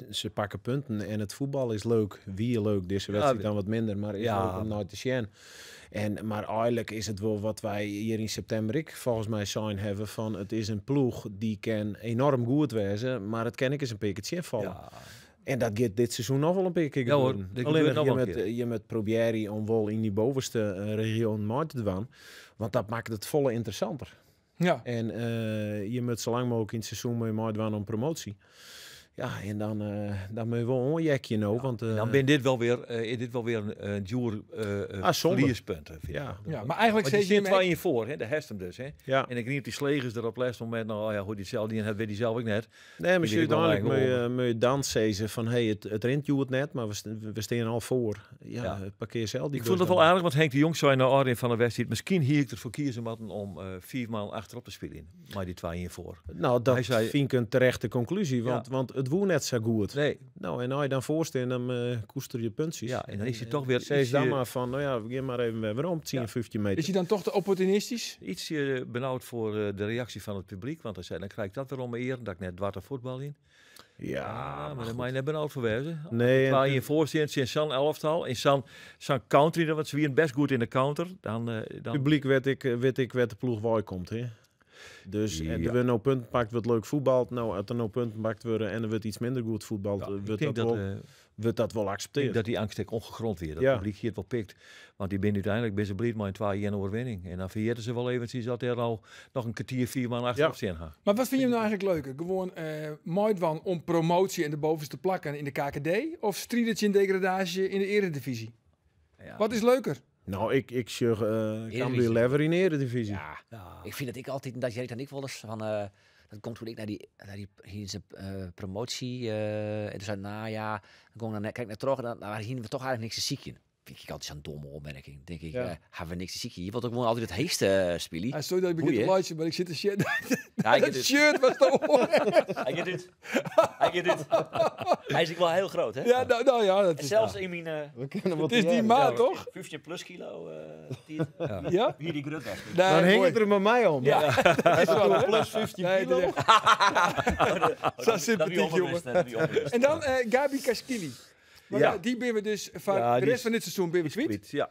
ze pakken punten en het voetbal is leuk. Wie leuk, deze wedstrijd dan wat minder, maar is leuk om naar te zien. Maar eigenlijk is het wel wat wij hier in september ik volgens mij zijn hebben van het is een ploeg die kan enorm goed wezen, maar het kan ik eens een beetje vallen. Ja. En dat gaat dit seizoen nog wel een paar keer gebeuren. Ja, hoor, alleen je met proberen om wel in die bovenste regio mee te doen, want dat maakt het volle interessanter. Ja. En je moet zo lang mogelijk in het seizoen mee meedoen om promotie. Ja, en dan moet je wel een jekje nou, ja, want dan ben dit wel weer een duur verliespunten. Ja. Ja, maar eigenlijk zit je twee in voor, hè, de hest hem dus, hè. Ja. En ik neem die slegers er op het laatste moment, nou ja, goed, die zelf die het weet die zelf ook net. Nee, maar je uiteindelijk moet je dan zeggen van, hey, het rent je het net, maar we staan al voor. Ja, ja. Parkeer zelf die. Ik vond het wel aardig, want Henk de Jong zei naar Arjen van der Wedstrijd, misschien hier ik ervoor kiezen moeten om 4 man achterop te spelen, maar die 2 in voor. Nou, dat vind ik een terechte conclusie, want het woe net sa goed. Nee. Nou, en als je dan voorstaan, dan koester je puntjes. Ja, en dan is hij toch weer Zeg dan ietsje- maar van, nou ja, we gaan maar even weer om, 10, 15 meter. Is hij dan toch te opportunistisch? Ietsje benauwd voor de reactie van het publiek. Want hij zei, dan krijg ik dat weer om mijn eer. Dat ik net dwarte voetbal in. Ja, Ah, maar daar moet je net benauwd voor wezen. Nee, en- Waar je voor zit, in zo'n elftal, in zo'n country, want ze wieren best goed in de counter. Dan publiek weet ik waar de ploeg waar komt, hè. Dus en Ja. er worden nou punten pakt, wordt leuk voetbald. Nou, als er nou punten pakt worden en er wordt iets minder goed voetbald, Ja, ik wordt denk dat, dat, wel, wordt dat wel ik denk accepteerd. dat die angst ook ongegrond weer. Dat Ja. publiek hier het wel pikt. Want die ben uiteindelijk ben ze blij met een 2-1 overwinning. En dan verheerden ze wel eventjes dat er al nog een kwartier, vier man achterop zin gaan. Maar wat vind je hem nou eigenlijk leuker? Gewoon Maidwan om promotie en de bovenste plakken in de KKD? Of Striedertje in degradage in de Eredivisie? Ja. Wat is leuker? Nou, ik zeg Eredivisie. Cambuur Lever in de Eredivisie. Ja. Ik vind dat ik altijd, dat jij dan ik wel eens van, dat komt toen ik naar die hier is de, promotie, en toen zei nou ja, dan kom ik dan, kijk naar terug en dan nou, hier we toch eigenlijk niks te ziekjen. Vind ik altijd zo'n domme opmerking. Denk ik, Ja. hebben we niks te ziekje. Hier wordt ook gewoon altijd het heetste spelen. Ah, sorry dat ik begin te Boeien. luisteren, maar ik zit te shit. Ja, ik Dat get it. shirt was toch Hij get it. Hij get it. Hij is ook wel heel groot, hè? Ja, nou ja, dat En is, zelfs in mijn We kennen wat het is die maat, toch? 15 plus kilo, Ja? hier die grut was. Nee, Dan hing mooi. het er met mij om. Ja, dat is wel, hè? Plus 15 Nee, dat kilo. is echt- Zo sympathiek, jongen. En dan Gabi Kaskili. Maar Ja. die ben we dus van Ja, de die rest is- van dit seizoen ben we kwijt. Kwijt, Ja.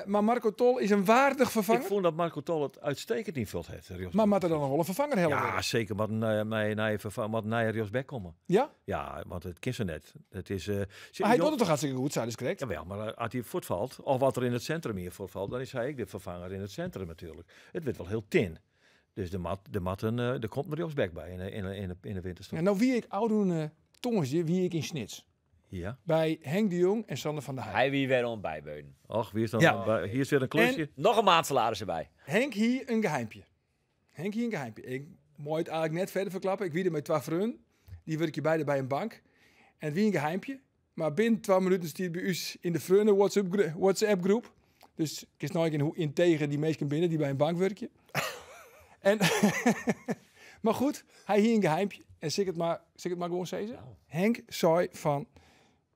Maar Marco Tol is een waardig vervanger. Ik vond dat Marco Tol het uitstekend invuld heeft. Rios. Maar moet er dan nog wel een vervanger hebben? Ja, zeker. Maar naar Rios Beck komen. Ja? Ja, want het kan ze net. Het is, Maar hij doet het toch hartstikke goed, zei dus correct? Jawel, maar als hij voortvalt, of wat er in het centrum hier voortvalt, dan is hij ook de vervanger in het centrum natuurlijk. Het werd wel heel tin. Dus de mat een, er komt een Rios Beck bij in de winterstop. Ja, nou wie ik oudoen tongetje, wie ik in Snits. Ja. Bij Henk de Jong en Sander van der Heij. Hij wie weer om bijbeunen. Och, wie is dan? Ja. bij- Hier is weer een klusje. En- Nog een maand salaris erbij. Henk hier een geheimpje. Henk hier een geheimpje. Ik moet het eigenlijk net verder verklappen. Ik wiede met twee vrienden. Die werk je beide bij een bank. En wie een geheimpje. Maar binnen 12 minuten stiert bij us in de vrienden WhatsApp groep. Dus ik is nooit in hoe integer die meesten binnen die bij een bank werken. en maar goed, hij hier een geheimpje. En zeg het maar gewoon zeggen. Henk zei van,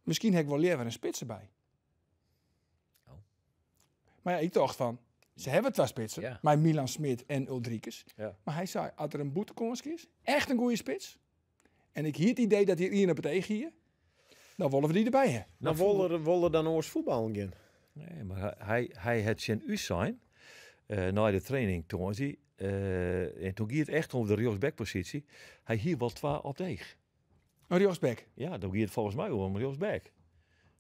misschien heb ik wel liever een spits erbij. Oh. Maar ja, ik dacht van, ze hebben twee spitsen. Ja. Maar Milan Smit en Uldrikis. Ja. Maar hij zei, als er een boetekomst is, echt een goede spits. En ik hier het idee dat hier iemand op het eeg hier, dan willen we die erbij hebben. Nou, wolle dan oors voetbal gaan. Nee, maar hij had zijn u zijn na de training toen was hij. En toen ging het echt om de rechtsbackpositie. Hij hier wel twee op deeg. Een rechtsback. Ja, dan ging het volgens mij om rechtsback.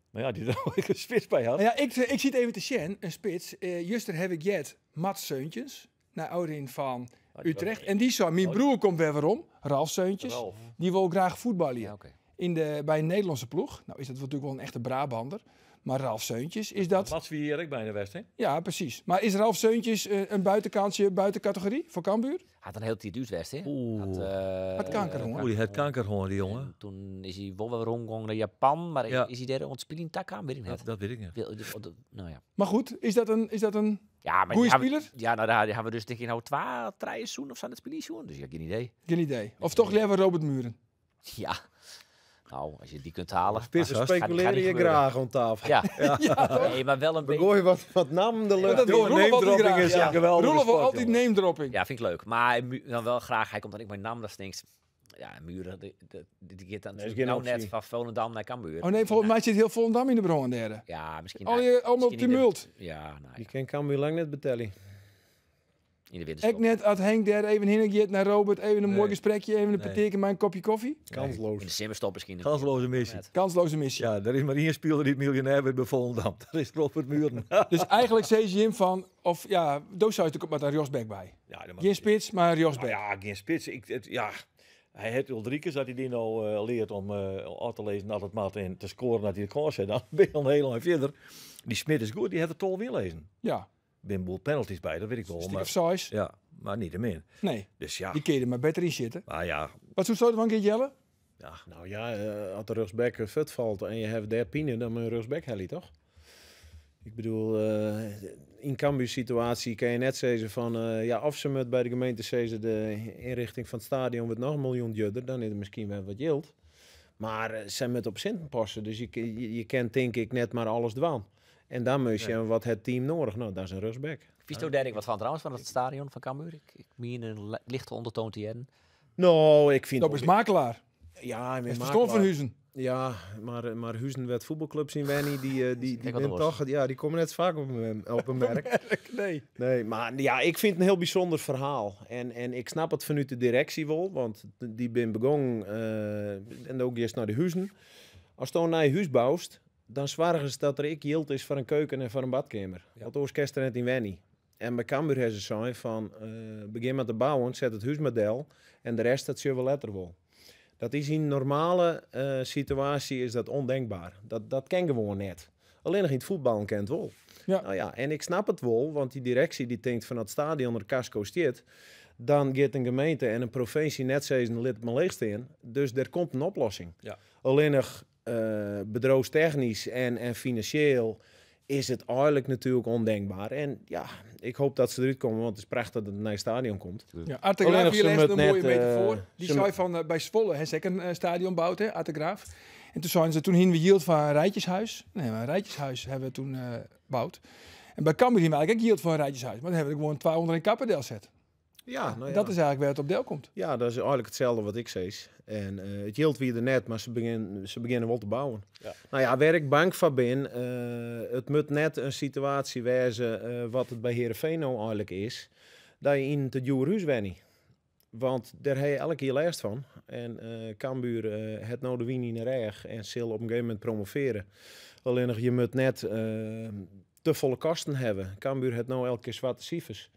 Maar ja, die er ook een spits bij had. Nou ja, ik zie het even te zien, een spits. Juster heb ik jet Mats Seuntjens, naar Oudin van Ah, die Utrecht. was- En die zei, mijn broer komt weer waarom, Ralf Seuntjes. Ralf. Die wil graag voetballen hier. Ja, oké. Bij een Nederlandse ploeg. Nou is dat natuurlijk wel een echte Brabander. Maar Ralf Seuntjes, is dat... Mats wie hier ik bijna west, hè? Ja, precies. Maar is Ralf Seuntjes een buitenkantje, buiten categorie voor Cambuur? Had een heel tijd Duits hè? Oeh. Had, Had kanker, hoor. Oeh, die had kanker gewoon, die jongen. En toen is hij wel weer rondgegaan naar Japan, maar Ja. is hij daar ontspieling tak aan? Weet ik niet. Dat weet ik niet. Nou ja. Maar goed, is dat een Ja, maar goeie die hebben- speler? Ja, nou daar hebben we dus denk ik nou twee, drie seizoen of zijn het spelen Dus ik heb geen idee. Geen idee. Of toch liever Robert Muren? Ja. Nou, als je die kunt halen. Spits, Ze hoor. speculeren Gaat niet je gebeuren. graag om tafel. Ja. Nee, maar wel een We beetje. gooien wat namen de lucht. dat wil Roelof altijd Name-dropping graag. is Ja. een geweldige Roelof wil sport, altijd jongen. name-dropping. Ja, vind ik leuk. Maar dan wel graag. Hij komt dan ik mijn naam, dat stinkt. Ja, Muren, die gaat dan Nee, is geen nou optie. net van Volendam naar Cambuur. Oh nee, volgens mij zit heel Volendam in de bron derde. Ja, misschien. Al je, allemaal misschien in de- tumult. Ja, nou ja. Die kan Cambuur lang net betellen. In de winterstop. Ik net had Henk daar even heen naar Robert, even een Nee. mooi gesprekje, even een Nee. partijtje, maar een kopje koffie. Kansloos. In de simmerstop misschien. Kansloze missie. Net. Kansloze missie. Ja, er is maar één speler die het miljonair werd bij Volendam. Dat is Robert Muren. Dus eigenlijk zei je hem van, of ja, doos zou je natuurlijk met een Josbeck bij. Ja, dat mag- Geen spits, maar een Josbeck. Nou ja, geen spits. Ja, hij heeft Ulrikes dat hij die nou leert om af te lezen dat het mat en te scoren dat hij de kans heeft. Dan ben je al heel lang verder. Die Smit is goed, die heeft het tol weer lezen. Ja, Ben een boel penalties bij, dat weet ik wel. stick Maar, of size. ja, maar niet min. Nee, Dus ja, die kun je er maar beter in zitten. maar ja, Wat zou je ervan, keer Jelle? ja. Nou ja, als de rechtsback fut valt en je hebt daar pine, dan moet je rechtsback hellen, toch? Ik bedoel, in Cambuur situatie kan je net zeggen van, ja, of ze met bij de gemeente zeggen de inrichting van het stadion wordt nog een miljoen duurder, dan is het misschien wel wat yield. Mar sy moatte op sinten passe, dus je kin tink ik net mar alles dwaan. En dan moat je sjen wat het team noadich. No, dat is in rjochtsback. Witsto dêr ek wat fan trouwens, fan it stadion fan Cambuur? Ik mien in lichte ûndertoan te hearren. No, ik fyn... Dat is makelaar. Ja, ik ben Is ferstân fan makelaar. huzen. Ja, mar huzen wêr't fuotbalklups yn wenje, die Ek wat bin oars. toch, ja, dy komme net faak op 'e merk. Nee. Nee, mar ja, ik fyn it in hiel bysûnder ferhaal. En ik snap it fanút de direksje wol, want dy binne begûn en no giest nei de huzen. Asto in nij hús boust, dan soargest dat der ek jild is foar in keuken en foar in badkeamer. Want oars kinst der net yn wenje. En by Cambuur hawwe se sein fan, begjin mar te bouwen, set it hús mar del en de rest dat sjogge we letter wol. Dat is yn normale situaasje is dat ondenkbaar. Dat kin gewoan net. Allinnich yn it fuotballen kin it wol. No ja, en ik snap it wol, want dy direksje dy tinkt fan as it stadion der kasko stiet, dan giet in gemeente en in provinsje net sizzen lit it mar leech stean. Dus der komt in oplossing. Allinnich bedriuwstechnysk en finansjeel is it eigenlik natuerlik ondenkbaar. En ja, ik hoop dat se derút komme, want it is prachtich dat it in nij stadion komt. Ja, Art de Graaf Allinnich hier se lêst moat in moaie net, metafoar. Dy se sei moat fan, by Zwolle ha se ek in stadion boud, hè, Art de Graaf. En toen zeiden ze, toen hienen we jild foar in rijtjeshuis. Nee, maar een rijtjeshuis hebben we toen boud. En by Cambuur hienen we eigenlik ek jild foar in rijtjeshuis. Mar dan hawwe we der gewoan 2 ûnder in kappe delset. Ja, no ja. Dat is eigenlik wêr't it op del komt. Ja, dat is eigenlik itselde wat ik sis. En it jild wie der net, mar se begjinne wol te bouwen. No ja, wêr't ik bang foar bin, it moat net in situaasje wêze, wat it by Heerenveen no eigenlik is, dat je yn in te djoer hús wenje. Want dêr ha je elk jier lêst fan. En Cambuur hat no de wyn yn 'e rêch en sil op in gegeven momint promovearje. Allinnich je moat net te folle kosten hawwe. Cambuur hat no elke kear swarte sifers.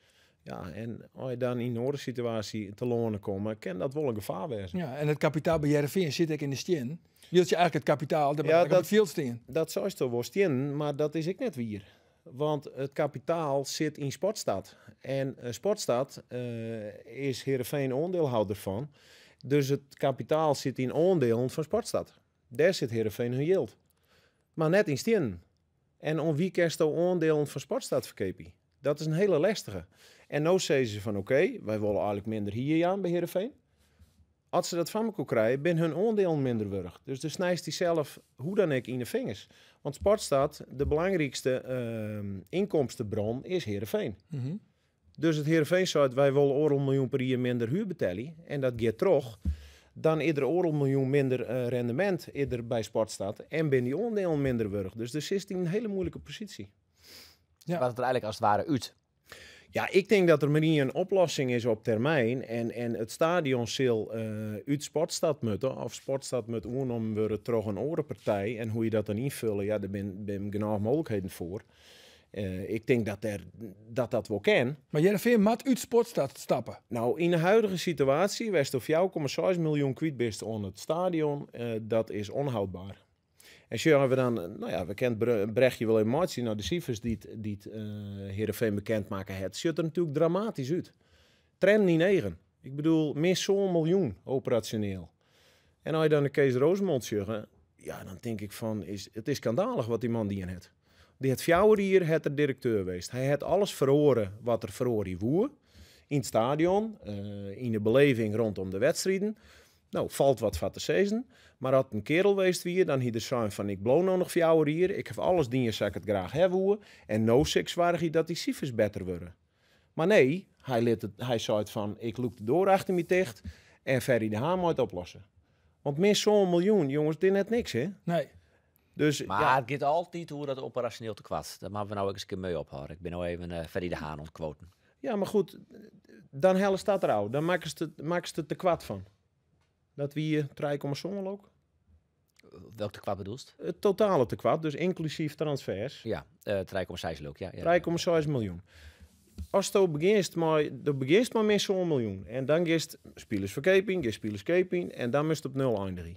Ja, en as je dan yn in oare situaasje telâne komme, kin dat wol in gefaar wêze. Ja, en it kapitaal by Hearrenfean sit ek yn de stiennen. Wylst je eigenlik it kapitaal der Ja, op it fjild stean. Dat seist wol stiennen, mar dat is ek net wier. Want it kapitaal sit yn Sportstad. En Sportstad is Hearrenfean oandielhâlder fan. Dus it kapitaal sit yn oandielen fan Sportstad. Dêr sit Hearrenfean hun jild. Mar net yn stiennen. En om wie kinsto oandielen fan Sportstad ferkeapje? Dat is in hiele lêstige. En no sizze se fan oké, wy wolle eigenlik minder hier jaan by Hearrenfean. As se dat fan elkoar krije, binne hun oandielen minder wurdich. Dus dan snijst dysels hoe dan ek yn de fingers. Want Sportstad, de belangrykste ynkomstebron is Hearrenfean. Dus it Hearrenfean seit, wy wolle oardel miljoen per jier minder huur betelje. En dat giet troch. Dan is der oardel miljoen minder rendemint is der by Sportstad. En binne dy oandielen minder wurdich. Dus der sitst yn in hiele muoilike posysje. Wat it der eigenlik as it ware út? Ja, ik tink dat der mar ien oplossing is op termyn. En it stadion sil út Sportstad moatte. Of Sportstad moat oernommen wurde troch in oare partij. En hoe je dat dan ynfulle, ja, dêr binne genôch mooglikheden foar. Ik tink dat dat wol kin. Mar Hearrenfean moat út Sportstad stappe? No, yn de huidige situaasje, wêr'tsto 4,6 miljoen kwyt bist oan it stadion, dat is onhoudbaar. En sjogge we dan, no ja, we kinne it brechje wol even meitsjen. No, de sifers dy't Hearrenfean bekend makke hat, sjocht der natuerlik dramatysk út. Triennen yn eagen. Ik bedoel, mear sân miljoen operasjoneel. En as je dan de Kees Roozemond sjogge, ja, dan tink ik fan, it is skandalich wat dy man dien hat. Dy hat 4 jier hat er direkteur west. Hy hat alles feroare wat er feroarje woe. Yn it stadion, yn de beleving rondom de wedstriden. No, falt wat foar te sizzen. Mar as in kerel west wie, dan hie er sein fan, ik bliuw no noch 4 jier, ik haw alles dien sa't ik it graach ha woe, en no sil ik soargje dat dy sifers better wurde. Mar nee, hy lit it, hy seit fan, ik lûk de doar achter my ticht en Ferry de Haan mei it oplosse. Want mear sân miljoen, jonges, dit is net niks, hè? Nee. Dus, mar ja. it giet altyd oer dat operasjoneel tekoart. Dêr moatte we no ek ris in kear mei ophâlde. Ik bin no even Ferry de Haan oan it quoten. Ja, mar goed, dan hellest dat derôf. Dan makkest it tekoart fan. Dat wie 3,7 ook. Welk tekoart bedoelst? It totale tekoart, dus ynklusyf transfers. Ja, 3,6 leuk, ja, ja. 3,6 miljoen. As do begjinst mei, do begjinst mei mear sân miljoen en dan giest spilers ferkeapjen, giest spilers keapjen en dan moatst op 0 eindigje.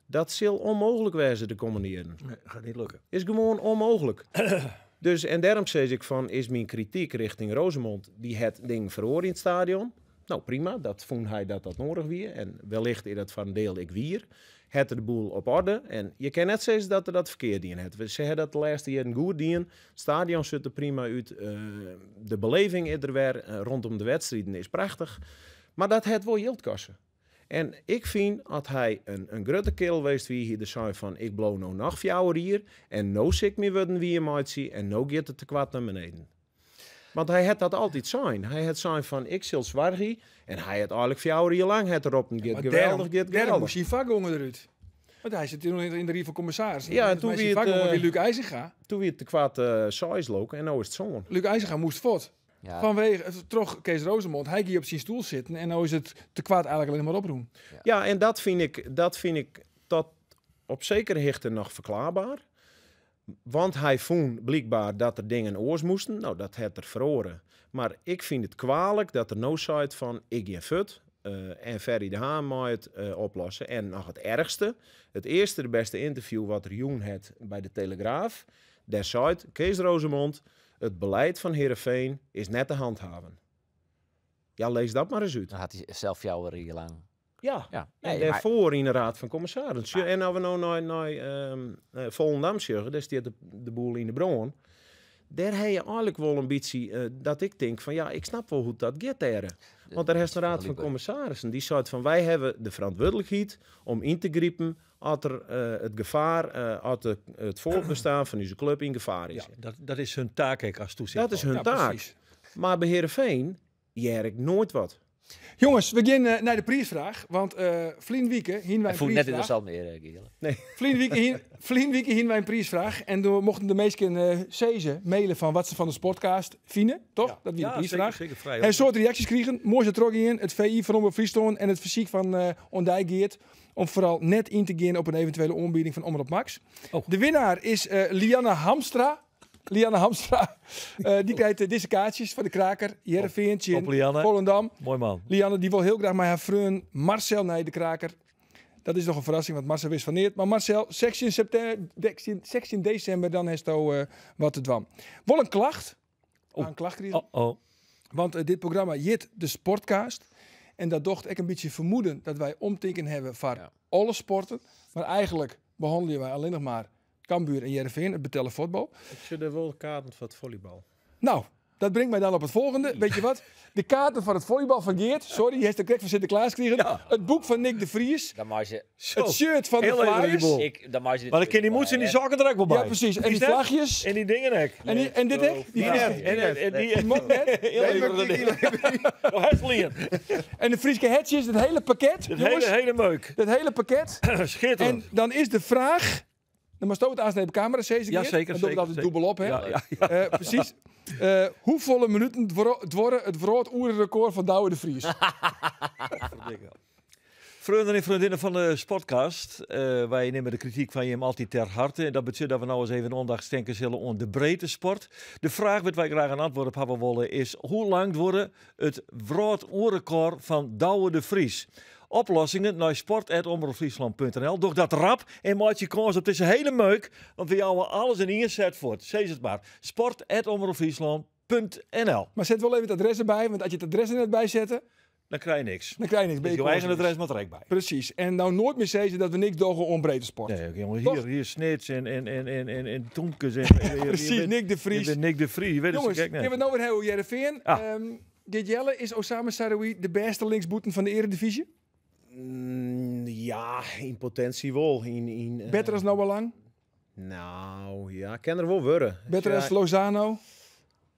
Dat sil ûnmooglik wêze de kommende jierren. Nee, gaat niet lukken. Is gewoan ûnmooglik. Dus, en dêrom sis ik fan, is myn krityk rjochting Roozemond, dy hat dingen feroare yn it stadion. No, prima, dat fûn hy dat dat noadich wie. En wellicht is dat foar in diel ek wier. Het er de boel op orde. En je kin net sizze dat er dat ferkeard dien hat. Se ha dat de lêste jierren goed dien. It stadion sjocht der prima út. De beleving is der wer. Rondom de wedstriden is prachtich. Mar dat hat wol jild koste. En ik fyn, as hy in grutte kerel west wie, hie er sein fan ik bliuw no noch 4 jier en no sil ik myn wurden wier meitsje en no giet it tekoart nei beneden. Want hy hat dat altyd sein. Hy hat sein fan ik sil soargje en hy hat eigenlik 4 jier lang het erop en giet Maar geweldig, dêrom, giet dêrom geweldig. moast syn foargonger derút. Want hy sit toen yn de Rie fan Kommissarissen. Ja, en toen Mei wie syn it, foargonger wie Luc IJzinga. Toen wie it tekoart 6 look en no is it sân. Luc IJzinga moast fuort. Ja. Vanwege, troch Kees Roozemond. Hy gie op syn stoel sitten en no is it tekoart eigenlik allinnich mar oprûn. Ja, en dat fyn ik tot op zekere hichte noch ferklaarbaar. Want hy fûn blykber dat der dingen oars moasten. No, dat hat er feroare. Mar ik fyn it kwalik dat er no seit fan ik gean fuort. En Ferry de Haan mei it oplosse. En noch it erchste, it earste de bêste ynterview wat er jûn hat by de Telegraaf. Dêr seit Kees Roozemond, it beleid fan Heerenveen is net te handhaven. Ja, lees dat mar ris út. Dan hat hy sels 4 jier lang. Ja. Ja. En Nee, dêrfoar mar yn de Raad fan Kommissarissen. Maar En as we no nei Volendam sjogge, dêr stiet de boel yn de brân. Dêr ha je eigenlik wol in bytsje, dat ik tink fan ja, ik snap wol hoe't dat giet dêr. Want dêr hast in Raad fan Kommissarissen. Dy seit fan wy hawwe de ferantwurdlikheid om yn te gripen as der it gefaar, as it foarbestaan fan ús klup yn gefaar is. Ja, dat is hun taak ek as toezichthouder. Dat is hun Ja, taak. precies. Maar by Heerenveen hear ik noait wat. Jonges, we gean nei de priisfraach. Want ferline wike hiene wy Hij in voelt net in de priisfraach. zalm meer, Giel. Nee. Ferline wike hiene wy in priisfraach. En toen mochten de meesten zezen mailen van wat ze van de Sportcast vinden. Toch? Ja. Dat wie de Ja, priisfraach. zeker, zeker vrij En een soort reacties kregen. Mooi ze trok in. Het VI van Omrop Fryslân en het fysiek van Ondij Geert. Om vooral net in te gaan op een eventuele aanbieding van Omrop Max. Oh. De winnaar is Lianne Hamstra. Lianne Hamstra. Die krijgt deze kaartjes voor de kraker. Heerenveen, Op Lianne. Volendam. Mooi man. Lianne die wil heel graag met haar vriend Marcel naar de kraker. Dat is nog een verrassing, want Marcel wist van neer. Maar Marcel, 16 september, 16 december, dan heeft hij wat te dwam. Wel een klacht. Oh. Een klacht kregen. Oh, oh. Want dit programma jit de Sportcast. En dat docht ik een beetje vermoeden dat wij omtinken hebben voor alle sporten. Maar eigenlijk behandelen wij alleen nog maar Cambuur en Heerenveen, het betellen voetbal. Ik zit er wel kaarten voor het volleybal. Nou, dat brengt mij dan op het volgende. Weet je wat? De kaarten van het volleybal van Geert. Sorry, die heeft de krek van Sinterklaas gekregen. Ja. Het boek van Nick de Vries. Dan mag je Zo. Het shirt van de Heel even die Flyers. boel. Ik, dan mag je dit Maar dan kan die moeds in die zakken er ook wel bij. Ja, precies. En die Is dat? vlagjes. En die dingen ook. En dit ook? Die Die Frieske- net. En die Die mok net. Heel even dat ding. Oh, hij is lien. En de Frieske hetjes, het hele pakket. Het jongens. hele meuk. Dat hele pakket. Schitterend. En dan is de vraag... Dan mag je het aansnijden op camera, Cesar. Ja, zeker, Dan doen we zeker, dat altijd zeker. dubbel op, hè? Ja, ja, ja. Precies. Hoevolle minuten dworren het wrâldoererecord van Douwe de Vries? Vrienden en vriendinnen van de Sportcast, wij nemen de kritiek van je altijd ter harte. En dat betekent dat we nou eens even aandacht schenken zullen aan de breedte sport. De vraag waar wij graag een antwoord op hebben willen is: hoe lang worden het wrâldoererecord van Douwe de Vries? Oplossingen naar sport at omroep friesland punt N L. Doch dat rap en maak je kans op deze hele meuk, want we houden alles in één set voort. Zeg het maar. Sport at omroep friesland punt N L. Maar zet wel even het adres erbij, want als je het adres er net bij zet, dan krijg je niks. Dan krijg je niks. Ben Dus je je eigen kansloos. adres moet er ook bij. Precies. En nou nooit meer zeggen dat we niks dogen om breedte sport. Nee, oké, jongen, Toch? hier Snits en Toemkes. Precies, Nick de Vries. Je bent Nick de Vries, je weet het Jongens, zo gek net. ik heb het nou weer heel Heerenveen. Ah. Dit Jelle, is Osame Sahraoui de beste linksboeten van de Eredivisie? Ja, in potentie wel. Beter als Noah Lang? Nou, ja, kan er wel worden. Beter als Lozano?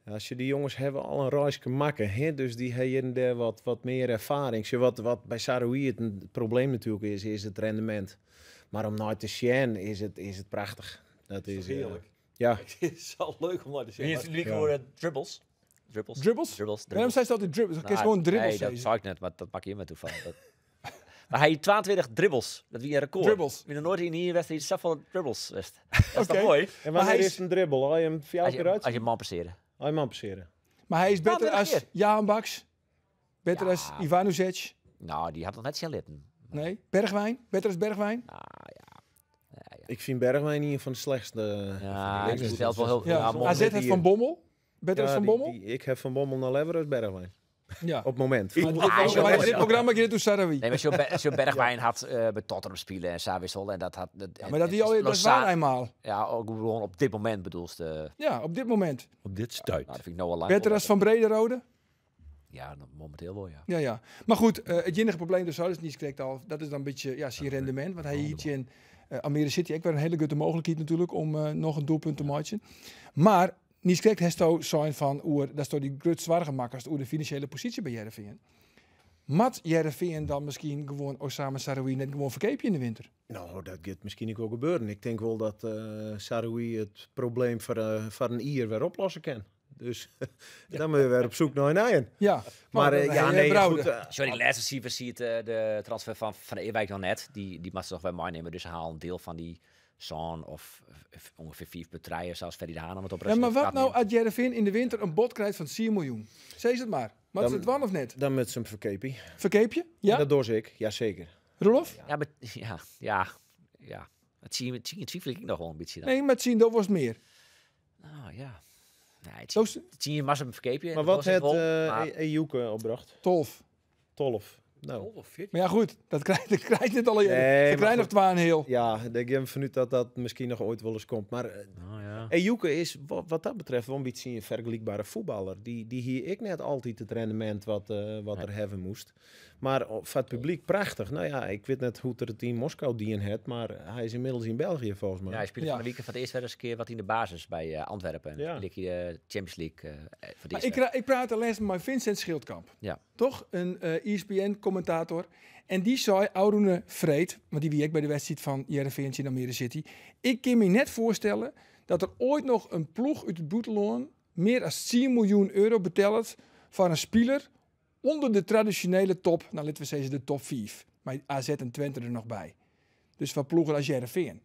Ja, als je die jongens hebben al een reisje makken, hè? Dus die hebben hier en daar wat meer ervaring. Zie je, wat bij Sahraoui het probleem natuurlijk is, is het rendement. Maar om naar te zien is het prachtig. Dat is, heerlijk. ja. Het is al leuk om naar te zien. Wie is het lieke Ja. woord, dribbles? Dribbles? Dribbles? Dribbles, Waarom dribbles. zei ze altijd dribbles? Ik Nou, gewoon dribbles. Nee, dat zei ze. zou ik net, maar dat maak je in met toeval. Dat... Maar hij had 22 dribbles. Dat wie een record. Dribbles. Ik ben nog nooit in hier wedstrijd zoveel dribbles wist. Dat is toch Oké. mooi? En Maar wanneer hij is is een dribbel? Haal je hem vier Als keer uit? je man passeren. Haal je man passeren. Maar hij is beter 22 als keer. Jaan Baks. Beter Ja. als Ivanušec. Nou, die had nog net zijn litten. Nee. Bergwijn. Beter als Bergwijn. Nou, ja. Ja, ja. Ik vind Bergwijn een van de slechtste. Ja, van de hij stelt wel heel Ja. ja, mooi. AZ heeft Van Bommel. Beter Ja, als Van Bommel. ik heb Van Bommel naar Lever als Bergwijn. Ja. Op het moment. Maar Ah, zo maar in mooi. dit programma keer toe Sahraoui. Nee, maar zo'n Bergwijn had bij Tottenham spelen en Sawisol en dat had... Dat, Ja, maar dat die al dat is waar eenmaal. Ja, ook gewoon op dit moment bedoelst. Ja, op dit moment. Op dit stuit. Nou, dat vind ik Noah Lang. Beter wel als Van Brederode. Ja, nou, momenteel wel, ja. Ja, ja. Maar goed, het enige probleem dus is niet correct al. Dat is dan een beetje ja, zijn rendement. Want hij hield in Almere City ook weer een hele goede mogelijkheid natuurlijk om nog een doelpunt te maken. Maar niet correct heeft zo zijn van oer, dat is door die groot zware makkers oer de financiële positie bij Heerenveen. Mat Heerenveen dan misschien gewoon Osama Sahraoui net gewoon verkeepje in de winter? Nou, dat gaat misschien ook wel gebeuren. Ik denk wel dat Sahraoui het probleem voor een ier weer oplossen kan. Dus dan moet je weer op zoek naar een eigen. Ja, Maar dan ja, heb je nee, Brouwer. goed. Sorry, de laatste cijfers ziet de transfer van Ewijk nog net. Die mag ze nog bij meenemen. Dus ze halen een deel van die Son of ongeveer 4 partijen, zelfs Ferry de Haan om het op Ja, maar wat nou als Heerenveen in de winter een bod krijgt van 4 miljoen? Zeg het maar. Maar is het wan of net? Dan met zijn verkeepie. Verkeep je? Ja? Dat doe ik, jazeker. Roelof? Ja, maar, ja, ja, ja. Het zie je, het zie je ik nog wel een beetje dan. Nee, maar zien, dat was meer. Nou ja. Nee, het Zo zie, het zie je maar een verkeepje. Maar dat wat was het het wel, maar- Ejuke opbracht? Tolf. Tolf. Nou. Maar ja, goed, dat krijgt, dat krijgt net al. Nee, Nee, maar Ze krijgt nog goed. twaalf heel. Ja, ik heb vanuit dat dat misschien nog ooit wel eens komt. Maar Oh, ja. Ejuke is wat dat betreft wel een beetje een vergelijkbare voetballer. Die hier ik net altijd het rendement wat er hebben moest. Maar voor het publiek prachtig. Nou ja, ik weet net hoe het er het in Moskou die in het, maar hij is inmiddels in België volgens mij. Ja, hij speelde Ja. van de week van het eerst weer eens een keer wat in de basis bij Antwerpen. En Ja. ja. hij de Champions League voor het Maar eerst ik, ik praat alleen met Vincent Schildkamp. Ja. Toch? Een ESPN-commentator. En die zei, Aurune Vreed, want die wie ik bij de wedstrijd van Heerenveen in Almere City. Ik kan me net voorstellen dat er ooit nog een ploeg uit het buitenland meer dan 10 miljoen euro betelt voor een speler onder de traditionele top, nou laten we zeggen de top 5. Maar AZ en Twente er nog bij. Dus van ploegen als Heerenveen.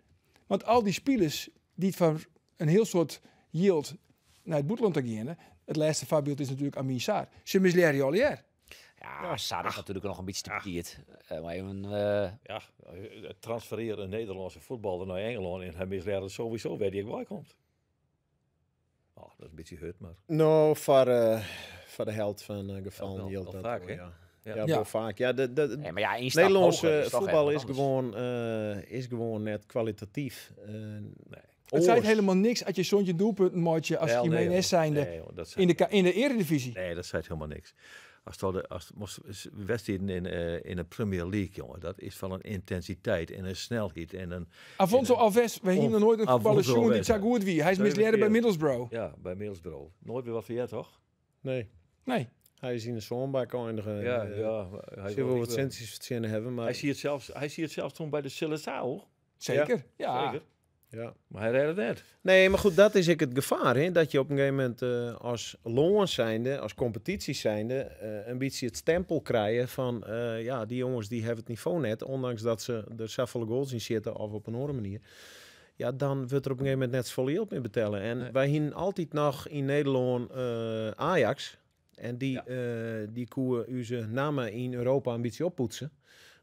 Want al die spelers die het van een heel soort yield naar het buitenland te gaan, het laatste voorbeeld is natuurlijk Amin Sarr. Ze misleren al jaar. Ja, Sarr is natuurlijk nog een beetje te petiet. Maar even, Ja, transfereren een Nederlandse voetballer naar Engeland en hij misleert het sowieso waar die ook bij komt. Oh, dat is een beetje hut, maar... Nou, voor de held van gevallen Wel- hield wel dat vaak, wel, hè? ja. Ja. Ja, Ja. wel vaak. Ja, de, nee, maar ja, één stap Nederlandse hoger is toch voetbal even is wat anders. gewoon, is gewoon net kwalitatief. Nee. Het zei oors. helemaal niks als je zo'n doelpunt maatje als Wel, nee, Jiménez joh. zijnde Nee, joh, dat zei in de, in de eredivisie. Nee, dat zei helemaal niks. Als dat de, als moest wedstrijden in de Premier League, jongen, dat is van een intensiteit en een snelheid en een Afonso Alves, we hebben nog nooit een voetballer Afonso jongen die Alves, zo goed wie. Hij is Zeven misleren bij keer. Middlesbrough. Ja, bij Middlesbrough. Nooit weer wat van jij, toch? Nee, Nee. hij is in de zonbak eindigen. Ja, ja. Hij Zullen we wat centjes verzinnen hebben, maar Hij ziet het zelfs, hij ziet het zelfs toen bij de Seleção. Zeker. Ja. Zeker. ja. Maar hij redde het net. Nee, maar goed, dat is ik het gevaar, hè? Dat je op een gegeven moment als loon zijnde, als competitie zijnde, een beetje het stempel krijgen van, ja, die jongens die hebben het niveau net, ondanks dat ze er zoveel goals in zitten of op een andere manier. Ja, dan wordt er op een gegeven moment net zoveel geld meer betalen. En Nee. wij hingen altijd nog in Nederland Ajax. En die, die koeien onze namen in Europa een beetje oppoetsen.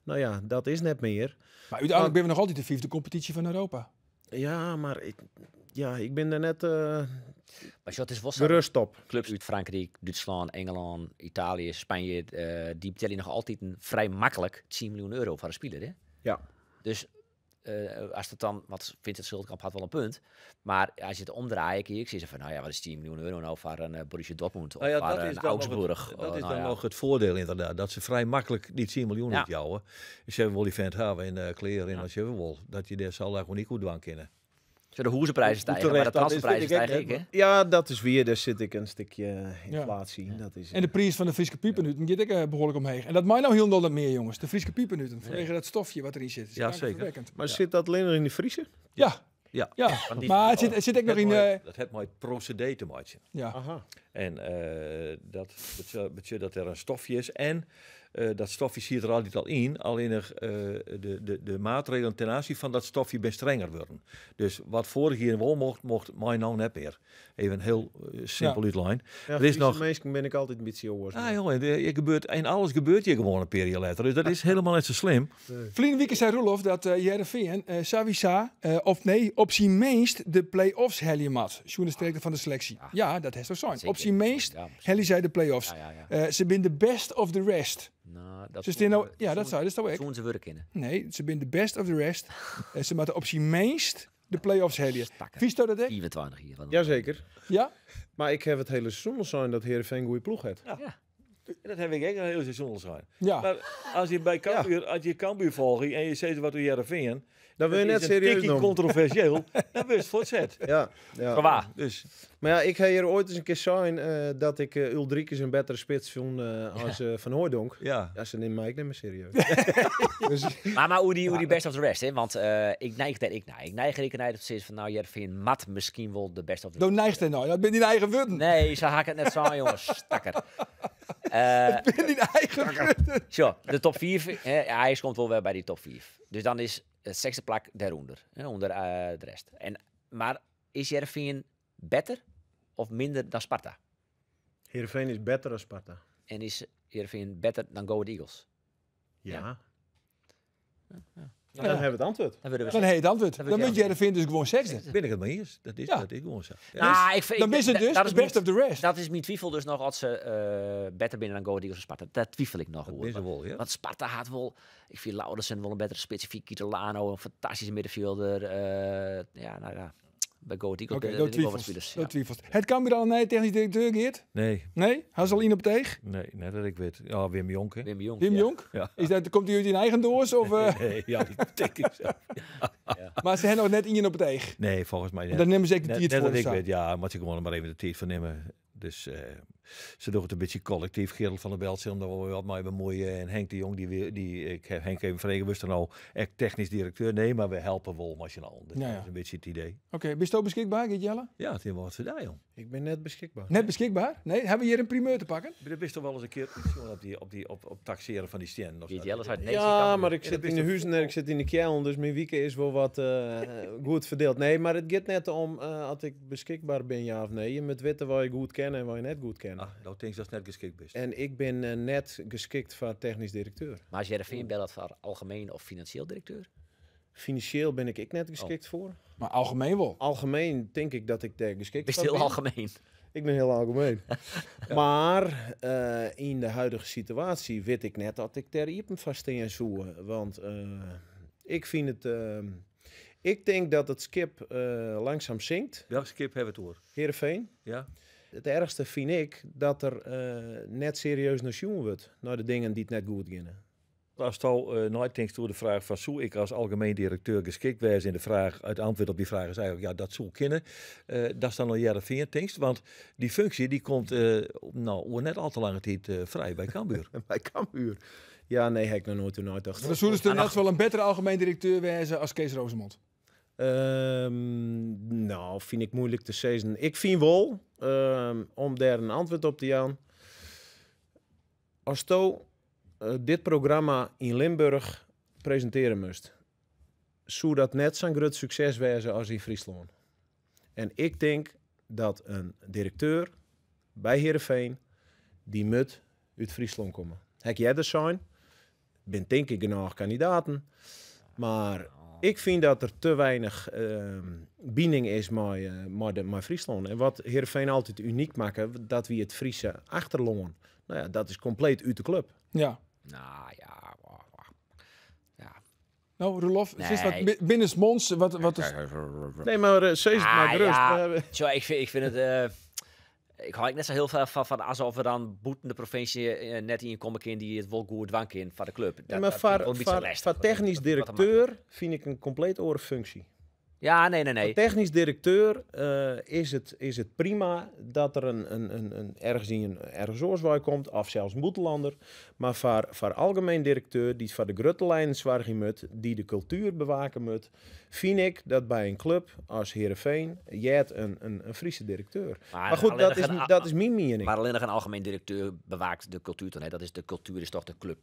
Nou ja, dat is net meer. Maar uiteindelijk ben we nog altijd de vijfde competitie van Europa. Ja, maar ik ben daar net Maar joh, het is wel zo. gerust op. Clubs uit Frankrijk, Duitsland, Engeland, Italië, Spanje, die betalen nog altijd een vrij makkelijk 10 miljoen euro voor een speler. Hè? Ja. Dus als dat dan, want Vincent Schildkamp had wel een punt, maar als je het omdraait, ik zie ze van, nou ja, wat is 10 miljoen euro nou voor een Borussia Dortmund of Nou ja, voor dat een is dan nog het, Augsburg? dat is nou dan ja. nog het voordeel inderdaad. Dat ze vrij makkelijk die 10 miljoen Ja. uitjouwen. Ze hebben wel die vent hebben in kleren en als je wel. Dat je daar zal daar gewoon niet goed aan kennen. Zo de hoezenprijzen stijgen, maar de terecht dat is, transferprijzen vind ik stijgen ook ook, hè? Ja, dat is weer, daar zit ik een stukje inflatie in. Dat is, En de prijs van de Friese piepenuten gaat ook behoorlijk omheen. En dat mij nou heel dat meer, jongens. De Friese piepenuten. Vanwege dat stofje wat erin zit. Het is Ja, zeker. kankerverwekkend. maar zit dat alleen nog in de Friese? Ja. Ja. Ja. Want die- Maar het zit ook nog in... Dat heeft mooi procedé te maken. ja. Aha. En dat betekent dat er een stofje is. En dat stofje zit er altijd al in. Alleen er, de maatregelen ten aanzien van dat stofje ben strenger worden. Dus wat vorig jaar wel mocht, mocht mij nou net meer. Even heel simpel uitlijn. Ja, Er is nog- Mensen ben ik altijd een beetje jongens. Ah joh, en, je gebeurt, en alles gebeurt hier gewoon een periode later. Dus dat is helemaal net zo slim. Verleden week zei Roelof dat Heerenveen, Savisa, of nee, op zijn minst de play-offs heljemat. Journalist van de selectie. Ja, dat heeft zo zijn. Zeker. Op zijn minst Ja, precies. helje zij de play-offs. Ja, ja, ja. Ze zijn de best of the rest. Nou, dat Ze staan nou, ja, dat zou dat zou ik. Zoen ze werken in. Nee, ze zijn de best of the rest. Ze moeten op zijn minst de play-offs heljen. Stakken. Vies dat ik? 24 hier. Wat een- Jazeker. Ja? Maar ik heb het hele seizoen al zijn dat Heerenveen goede ploeg heeft. Ja. En dat heb ik echt een heel seizoen al zijn. Ja. Maar als je bij Cambuur, als je Cambuur volgt en je zegt wat u Heerenveen, Dan wil je dat net is een serieus tikkie noemen. controversieel, dan wist het voortzet. Ja, ja. Van waar? Dus Maar ja, ik heb hier ooit eens een keer zijn dat ik Uldrikis een betere spits vond als Van Hooijdonk. ja. Ja, ze nemen mij ook niet meer serieus. dus, Maar hoe die best of the rest, hè? Want ik neig daar ik naar. Ik neig er ik naar dat ze is van nou, Heerenveen mat misschien wel de best of the Dan rest. neigt hij nou. Dat ben die eigen wurden. Nee, ze haken het net zo aan, jongens. Stakker. Dat ben die eigen wurden. Zo, de top 4. Hij komt wel weer bij die top 4. Dus dan is het zesde plak daaronder. Hè, onder de rest. En, maar is Heerenveen beter of minder dan Sparta? Heerenveen is beter dan Sparta. En is Heerenveen beter dan Go Ahead Eagles? Ja. Dan hebben we het antwoord. Dan worden we Dan heet het antwoord. Dan Dan word moet je Heerenveen dus gewoon zesde. Ben ik het mee eens? Dat is, Ja. dat is gewoon zo. Ja. Nou, ik vind, Dan is het dus dat de is best mijn, of the rest. Dat is mijn twijfel dus nog als ze beter binnen dan Go Ahead Eagles en Sparta. Dat twijfel ik nog. Dat hoor. is er wel, ja. Want Sparta had wel... Ik vind Laudersen wel een betere spits. Ik vind Kitolano een fantastische middenvelder. Ja, nou ja. Bij Go Ahead Eagles Oké, ben door ik wel wat twijfels. spelers. Door Ja. twijfels. Het Cambuur al een nieuwe technisch directeur, Geert? Nee, Nee? Hij is al in op teeg? nee, net dat ik weet. Ja, Wim Jonk, hè. Wim Jong. Wim ja. Jonk? Ja. Is dat, komt hij uit in eigen doos? Of, Nee, ja, die tik ik zo. Maar ze hebben nog net in op het eeg. Nee, volgens mij net. Dan nemen ze echt de Net, tijd net voor. dat ik of zo. weet, ja, maar ze gewoon maar even de tijd van nemen. Dus ze doen het een beetje collectief. Gerald van der Belt zal er wel wat mee bemoeien. En Henk de Jong, die, weer- die ik heb Henk even vragen, was er nou echt technisch directeur? Nee, maar we helpen wel machinaal. Dus Ja, ja. Dat is een beetje het idee. Oké, ben je ook beschikbaar, Geert Jelle? Ja, het is wel wat voor daar, jong. Ik ben net beschikbaar. Net beschikbaar? Nee? Hebben we hier een primeur te pakken? Maar dat wist toch wel eens een keer iets, jongen, op, die, op, die, op, op taxeren van die stenen. Of Geert zo. Jelle zei nee, Ja, maar ik Ja, zit dat in is de toch huizen en ik zit in de kjellen, dus mijn weekend is wel wat goed verdeeld. Nee, maar het gaat net om als ik beschikbaar ben, ja of nee. Je moet weten waar je goed kent en waar je net goed kent. Ah, nou denk ik dat het net geschikt is. En ik ben net geschikt voor technisch directeur. Maar als Heerenveen belt voor algemeen of financieel directeur? Financieel ben ik net geschikt voor. Maar algemeen wel. Algemeen denk ik dat ik daar geschikt Is voor heel ben. algemeen. Ik ben heel algemeen. Maar in de huidige situatie weet ik net dat ik daar iepen vast in zoe. Want ik vind het... ik denk dat het schip langzaam zinkt. Welk skip hebben we het oor? Heerenveen. Ja? Het ergste vind ik dat er net serieus naar zoen wordt. Naar de dingen die het net goed gaan. Als het al nooit denkt door de vraag van zou ik als algemeen directeur geschikt wezen in de vraag, het antwoord op die vraag is eigenlijk ja, dat zou kunnen. Dat is dan al jaren vier want die functie die komt nou net al te lange tijd vrij bij Cambuur. Bij Cambuur. Ja, nee, heb ik nog nooit toen nooit dacht. Dan zullen ze net wel een betere algemeen directeur wezen als Kees Rosemond. Nou, vind ik moeilijk te zeggen. Ik vind wel, om daar een antwoord op te gaan. Als to dit programma in Limburg presenteren moest, zou dat net zo'n groot succes wezen als in Friesland. En ik denk dat een directeur bij Heerenveen, die moet uit Friesland komen. Hek jij er zijn? Ben denk ik genoeg kandidaten. Maar ik vind dat er te weinig binding is met Friesland. En wat Heerenveen altijd uniek maakt, dat we het Friese achterloon. Nou ja, dat is compleet uit de club. Ja. Nou ja, wauw, wauw. Ja. Nou, Roelof, Nee. het is wat binnensmonds. Wat is... Nee, maar zees het maar Ah, gerust. ja. We hebben- Zo, ik vind het... ik hou net zo heel veel van alsof we dan boeten de provincie net in komen in die het wel goed dwank in van de club. Dat, Nee, maar dat vind ik wel een beetje lastig. voor technisch Wat dat maakt. directeur vind ik een compleet oren functie. Ja, nee, nee, nee. Voor technisch directeur is het prima dat er een ergens in een ergens oorswaai komt, of zelfs een boetelander. Maar voor algemeen directeur die voor de grote lijnen zwaar moet, die de cultuur bewaken moet, vind ik dat bij een club als Heerenveen jij een Friese directeur. Maar goed, alleen nog een dat is mijn mening. Maar alleen nog een algemeen directeur bewaakt de cultuur dan. Hè. Dat is, de cultuur is toch de club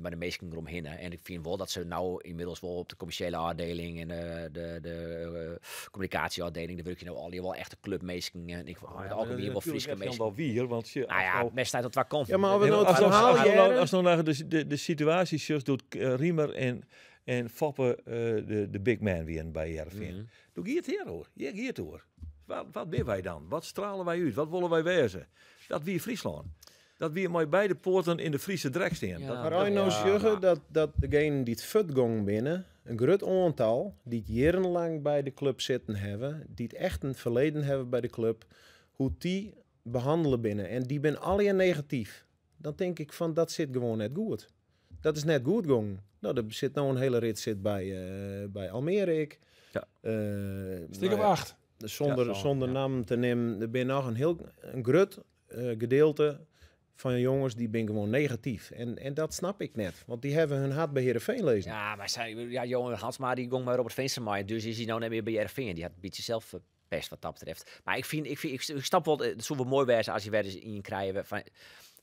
maar de meesten eromheen. Hè. En ik vind wel dat ze nou inmiddels wel op de commerciële afdeling en de communicatieafdeling, daar werk je nou al wel echt de clubmeesten. En ik Ah, vond het algemeen wel Friese meesten. wel wier, want je, Nou ja, men staat op waar komt. Ja, maar we Nee, nou maar het als, verhaal als, als, jaren- als nou naar de situatie zoals doet Riemer en Foppe de big man weer bij Heerenveen. Doe hier het hier hoor. Hier het hoor. Wat ben wij dan? Wat stralen wij uit? Wat willen wij wezen? Dat wie Friesland. Dat wie maar beide poorten in de Friese drek staan. Ja. Dat, Maar als je nou zeggen dat degene die het futgong binnen, een groot aantal, die het jarenlang bij de club zitten hebben, die het echt een verleden hebben bij de club, hoe die behandelen binnen. En die ben alle negatief. Dan tink ik fan dat sit gewoan net goed. Dat is net goed gongen. No, der sit no in hele rit sit by Almere ek. Stik of Nou ja, 8. Zonder namen te nemen, er bin noch in heel in grut gedeelte van jongens die bin gewoon negatief. En dat snap ik net, want die hebben hun hart bij Heerenveen lezen. Ja, maar zij, ja, Johan Hansma die gong bij Robert Veenstra mee, dus is hij nou net meer bij Heerenveen. Die had een beetje zelf verpest wat dat betreft. Maar ik vind, ik vind, ik, ik snap wel, het zou wel mooi wezen als je weer eens in krijgen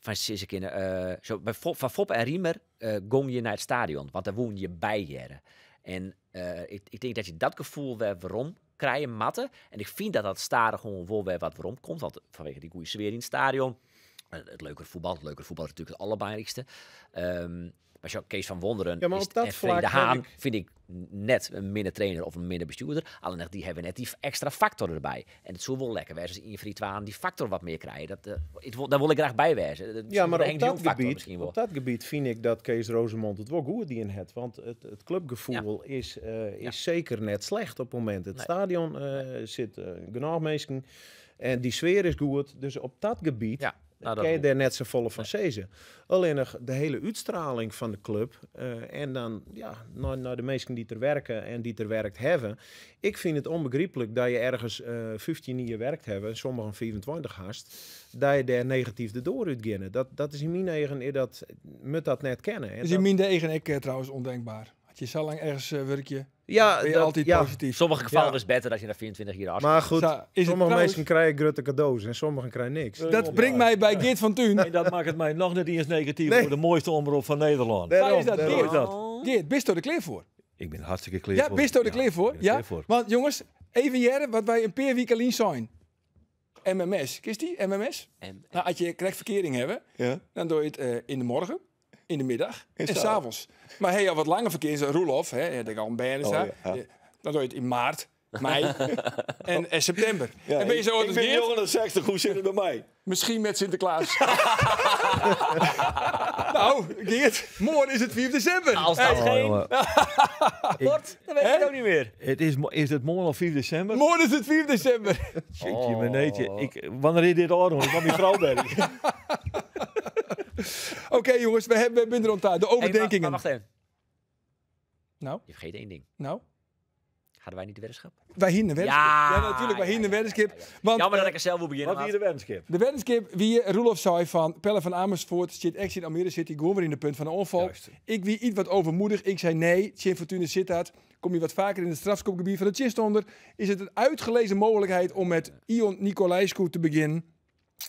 van Sissekinnen zo, bij Fop, van Fop en Riemer gong je naar het stadion, want daar woon je bij jaren. En ik denk dat je dat gevoel weer waarom krijgen matten. En ik vind dat dat staren gewoon wel weer wat waarom komt, want vanwege die goede sfeer in het stadion. Het leukere voetbal, het leukere voetbal is natuurlijk het allerbelangrijkste. Maar zo Kees van Wonderen Ja, maar is op dat en Freddie vlak de heb Haan ik vind ik net een minder trainer of een minder bestuurder. Alleen die hebben net die extra factor erbij. En het zou wel lekker wezen als in Free die factor wat meer krijgen. Dat ik wil, daar wil ik graag bij wezen. Dat is Ja, maar de Henk de Jong factor misschien wel. op dat gebied vind ik dat Kees Roozemond het wel goed die in het. Want het clubgevoel is zeker net slecht op het moment. Het stadion zit genoeg mensen en die sfeer is goed. Dus op dat gebied Nou, dat kan je moet. daar net zo volle van zezen. Alleen nog de hele uitstraling van de club. En dan ja, naar de mensen die er werken en die er werkt hebben. Ik vind het onbegrijpelijk dat je ergens 15 jaar werkt hebben, en sommigen 24 haast, dat je daar negatief de door uit gaan. Dat is in mijn eigen, is dat, moet dat net kennen. En Is in dat mijn eigen ik trouwens ondenkbaar. Had je zo lang ergens werk je, Ja, ben je dat, altijd ja. positief. In sommige gevallen Ja. is het beter dat je na 24 jaar Maar goed, Zo, is het sommige trouwens mensen krijgen grote cadeaus en sommigen krijgen niks. Dat brengt mij bij Geert van Tuin. En dat maakt het mij nog net eens negatief Nee. voor de mooiste omroep van Nederland. Daarom, Waar is dat, daarom. Geert? Dat. Geert, bist u er klaar voor? Ik ben hartstikke klaar Ja, voor. bist u er Ja, klaar voor? ik ben er Ja? klaar voor. Want jongens, even jaren wat wij een paar weken alleen zijn. MMS, kist die? MMS? Nou, als je correct verkering hebben, dan doe je het in de morgen, in de middag en 's avonds. Maar hey, al wat langer verkeer is Roelof, hè, dat ik al een band is, Oh, hè. ja, ja. Dan doe je het in maart, mei en september. Ja, en ben je zo ik als ben Geert? jonger dan 60, hoe zit het bij mij? Misschien met Sinterklaas. Nou, Geert, morgen is het 4 december. Als dat Hey. geen jongen. wordt, dan weet ik het ook niet meer. Het is, is het morgen al 4 december? Morgen is het 4 december. Jeetje, meneertje. Ik, wanneer is dit oorlog? Ik mijn vrouw bij. Oké, jongens, we hebben binnen rond daar de Hey, overdenkingen. maar wacht even. Nou? Je vergeet één ding. Nou? Hadden wij niet de weddenschap? Wij hier een weddenschap. Ja, Ja, natuurlijk, wij hier een weddenschap. Want, Jammer dat ik er zelf wil beginnen. Wat hier de weddenschap? De weddenschap, wie Roelof zei van Pelle van Amersfoort zit echt in Almere City, gewoon weer in de punt van de onval. Juist. Ik wie iets wat overmoedig. Ik zei nee, Chin Fortuna Sittard. Kom je wat vaker in het strafschopgebied van de Chinstonder, is het een uitgelezen mogelijkheid om met Ion Nicolaescu te beginnen.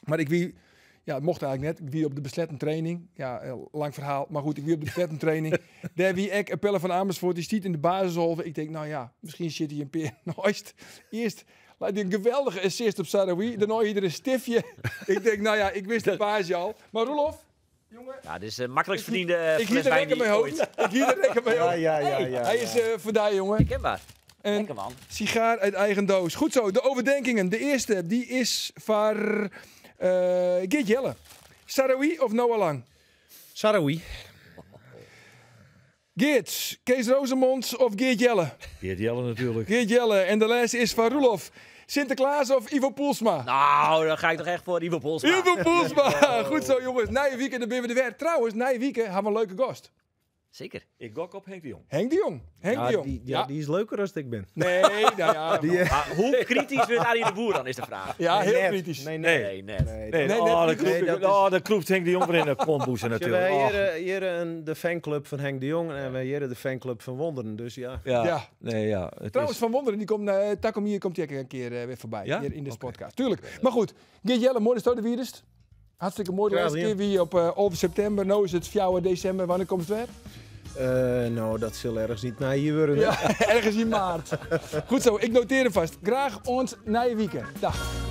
Maar ik wie, ja, het mocht eigenlijk net. Ik wie op de besletten training. Ja, lang verhaal. Maar goed, ik wie op de besletten training. Daar wie ik en Pelle van Amersfoort, die stiet in de basisholve. Ik denk, nou ja, misschien zit hij een peer naast. Eerst laat hij een geweldige assist op Sarawi. Daarna hier een stiftje. Ik denk, nou ja, ik wist de baas al. Maar Roelof, jongen. Ja, dit is de makkelijkst verdiende Ik hier de fles wijn rekken die mee ooit. hoofd. Ik hier de rekken mee hoofd. Ja, ja, ja, ja, Hij is voor daar, jongen. Herkenbaar. En Lekker, man. Sigaar uit eigen doos. Goed zo, de overdenkingen. De eerste, die is voor Geert Jelle. Sarawi of Noah Lang? Sarawi. Geert, Kees Roozemond of Geert Jelle? Geert Jelle natuurlijk. Geert Jelle. En de laatste is van Roelof. Sinterklaas of Ivo Poelsma? Nou, dan ga ik toch echt voor Ivo Poelsma. Ivo Poelsma. Goed zo, jongens. Na je weekend dan ben we er weer. Trouwens, na je weekend hebben we een leuke gast. Zeker. Ik gok op Henk de Jong. Henk de Jong. Henk Ja, de Jong. die, ja, die is leuker als ik ben. Nee, nou ja. Die, Maar hoe kritisch wordt Arie de Boer dan, is de vraag. Ja, Nee, heel net. kritisch. Nee, nee. Nee, net. Nee, Nee, Nee, oh, net dan niet. kroept, Nee, dat is- oh, dan kroept Henk de Jong weer in de kontboezen natuurlijk. Wij Oh. hier de fanclub van Henk de Jong en wij hier de fanclub van Wonderen. Dus ja. Ja. Ja. Nee, ja. Het Trouwens, is, Van Wonderen, die komt, Takom hier komt hij een keer weer voorbij. Ja? Hier in de podcast. Tuurlijk. Maar goed, Geert Jelle, mooi dat je er weer is. Hartstikke mooi. De Graag laatste keer gedaan. wie op 11 september, nou is het 4 december. Wanneer komt het weer? Nou, dat zal ergens niet naar hier worden. Ja, ergens in maart. Goed zo, ik noteer hem vast. Graag ons na je weekend. Dag.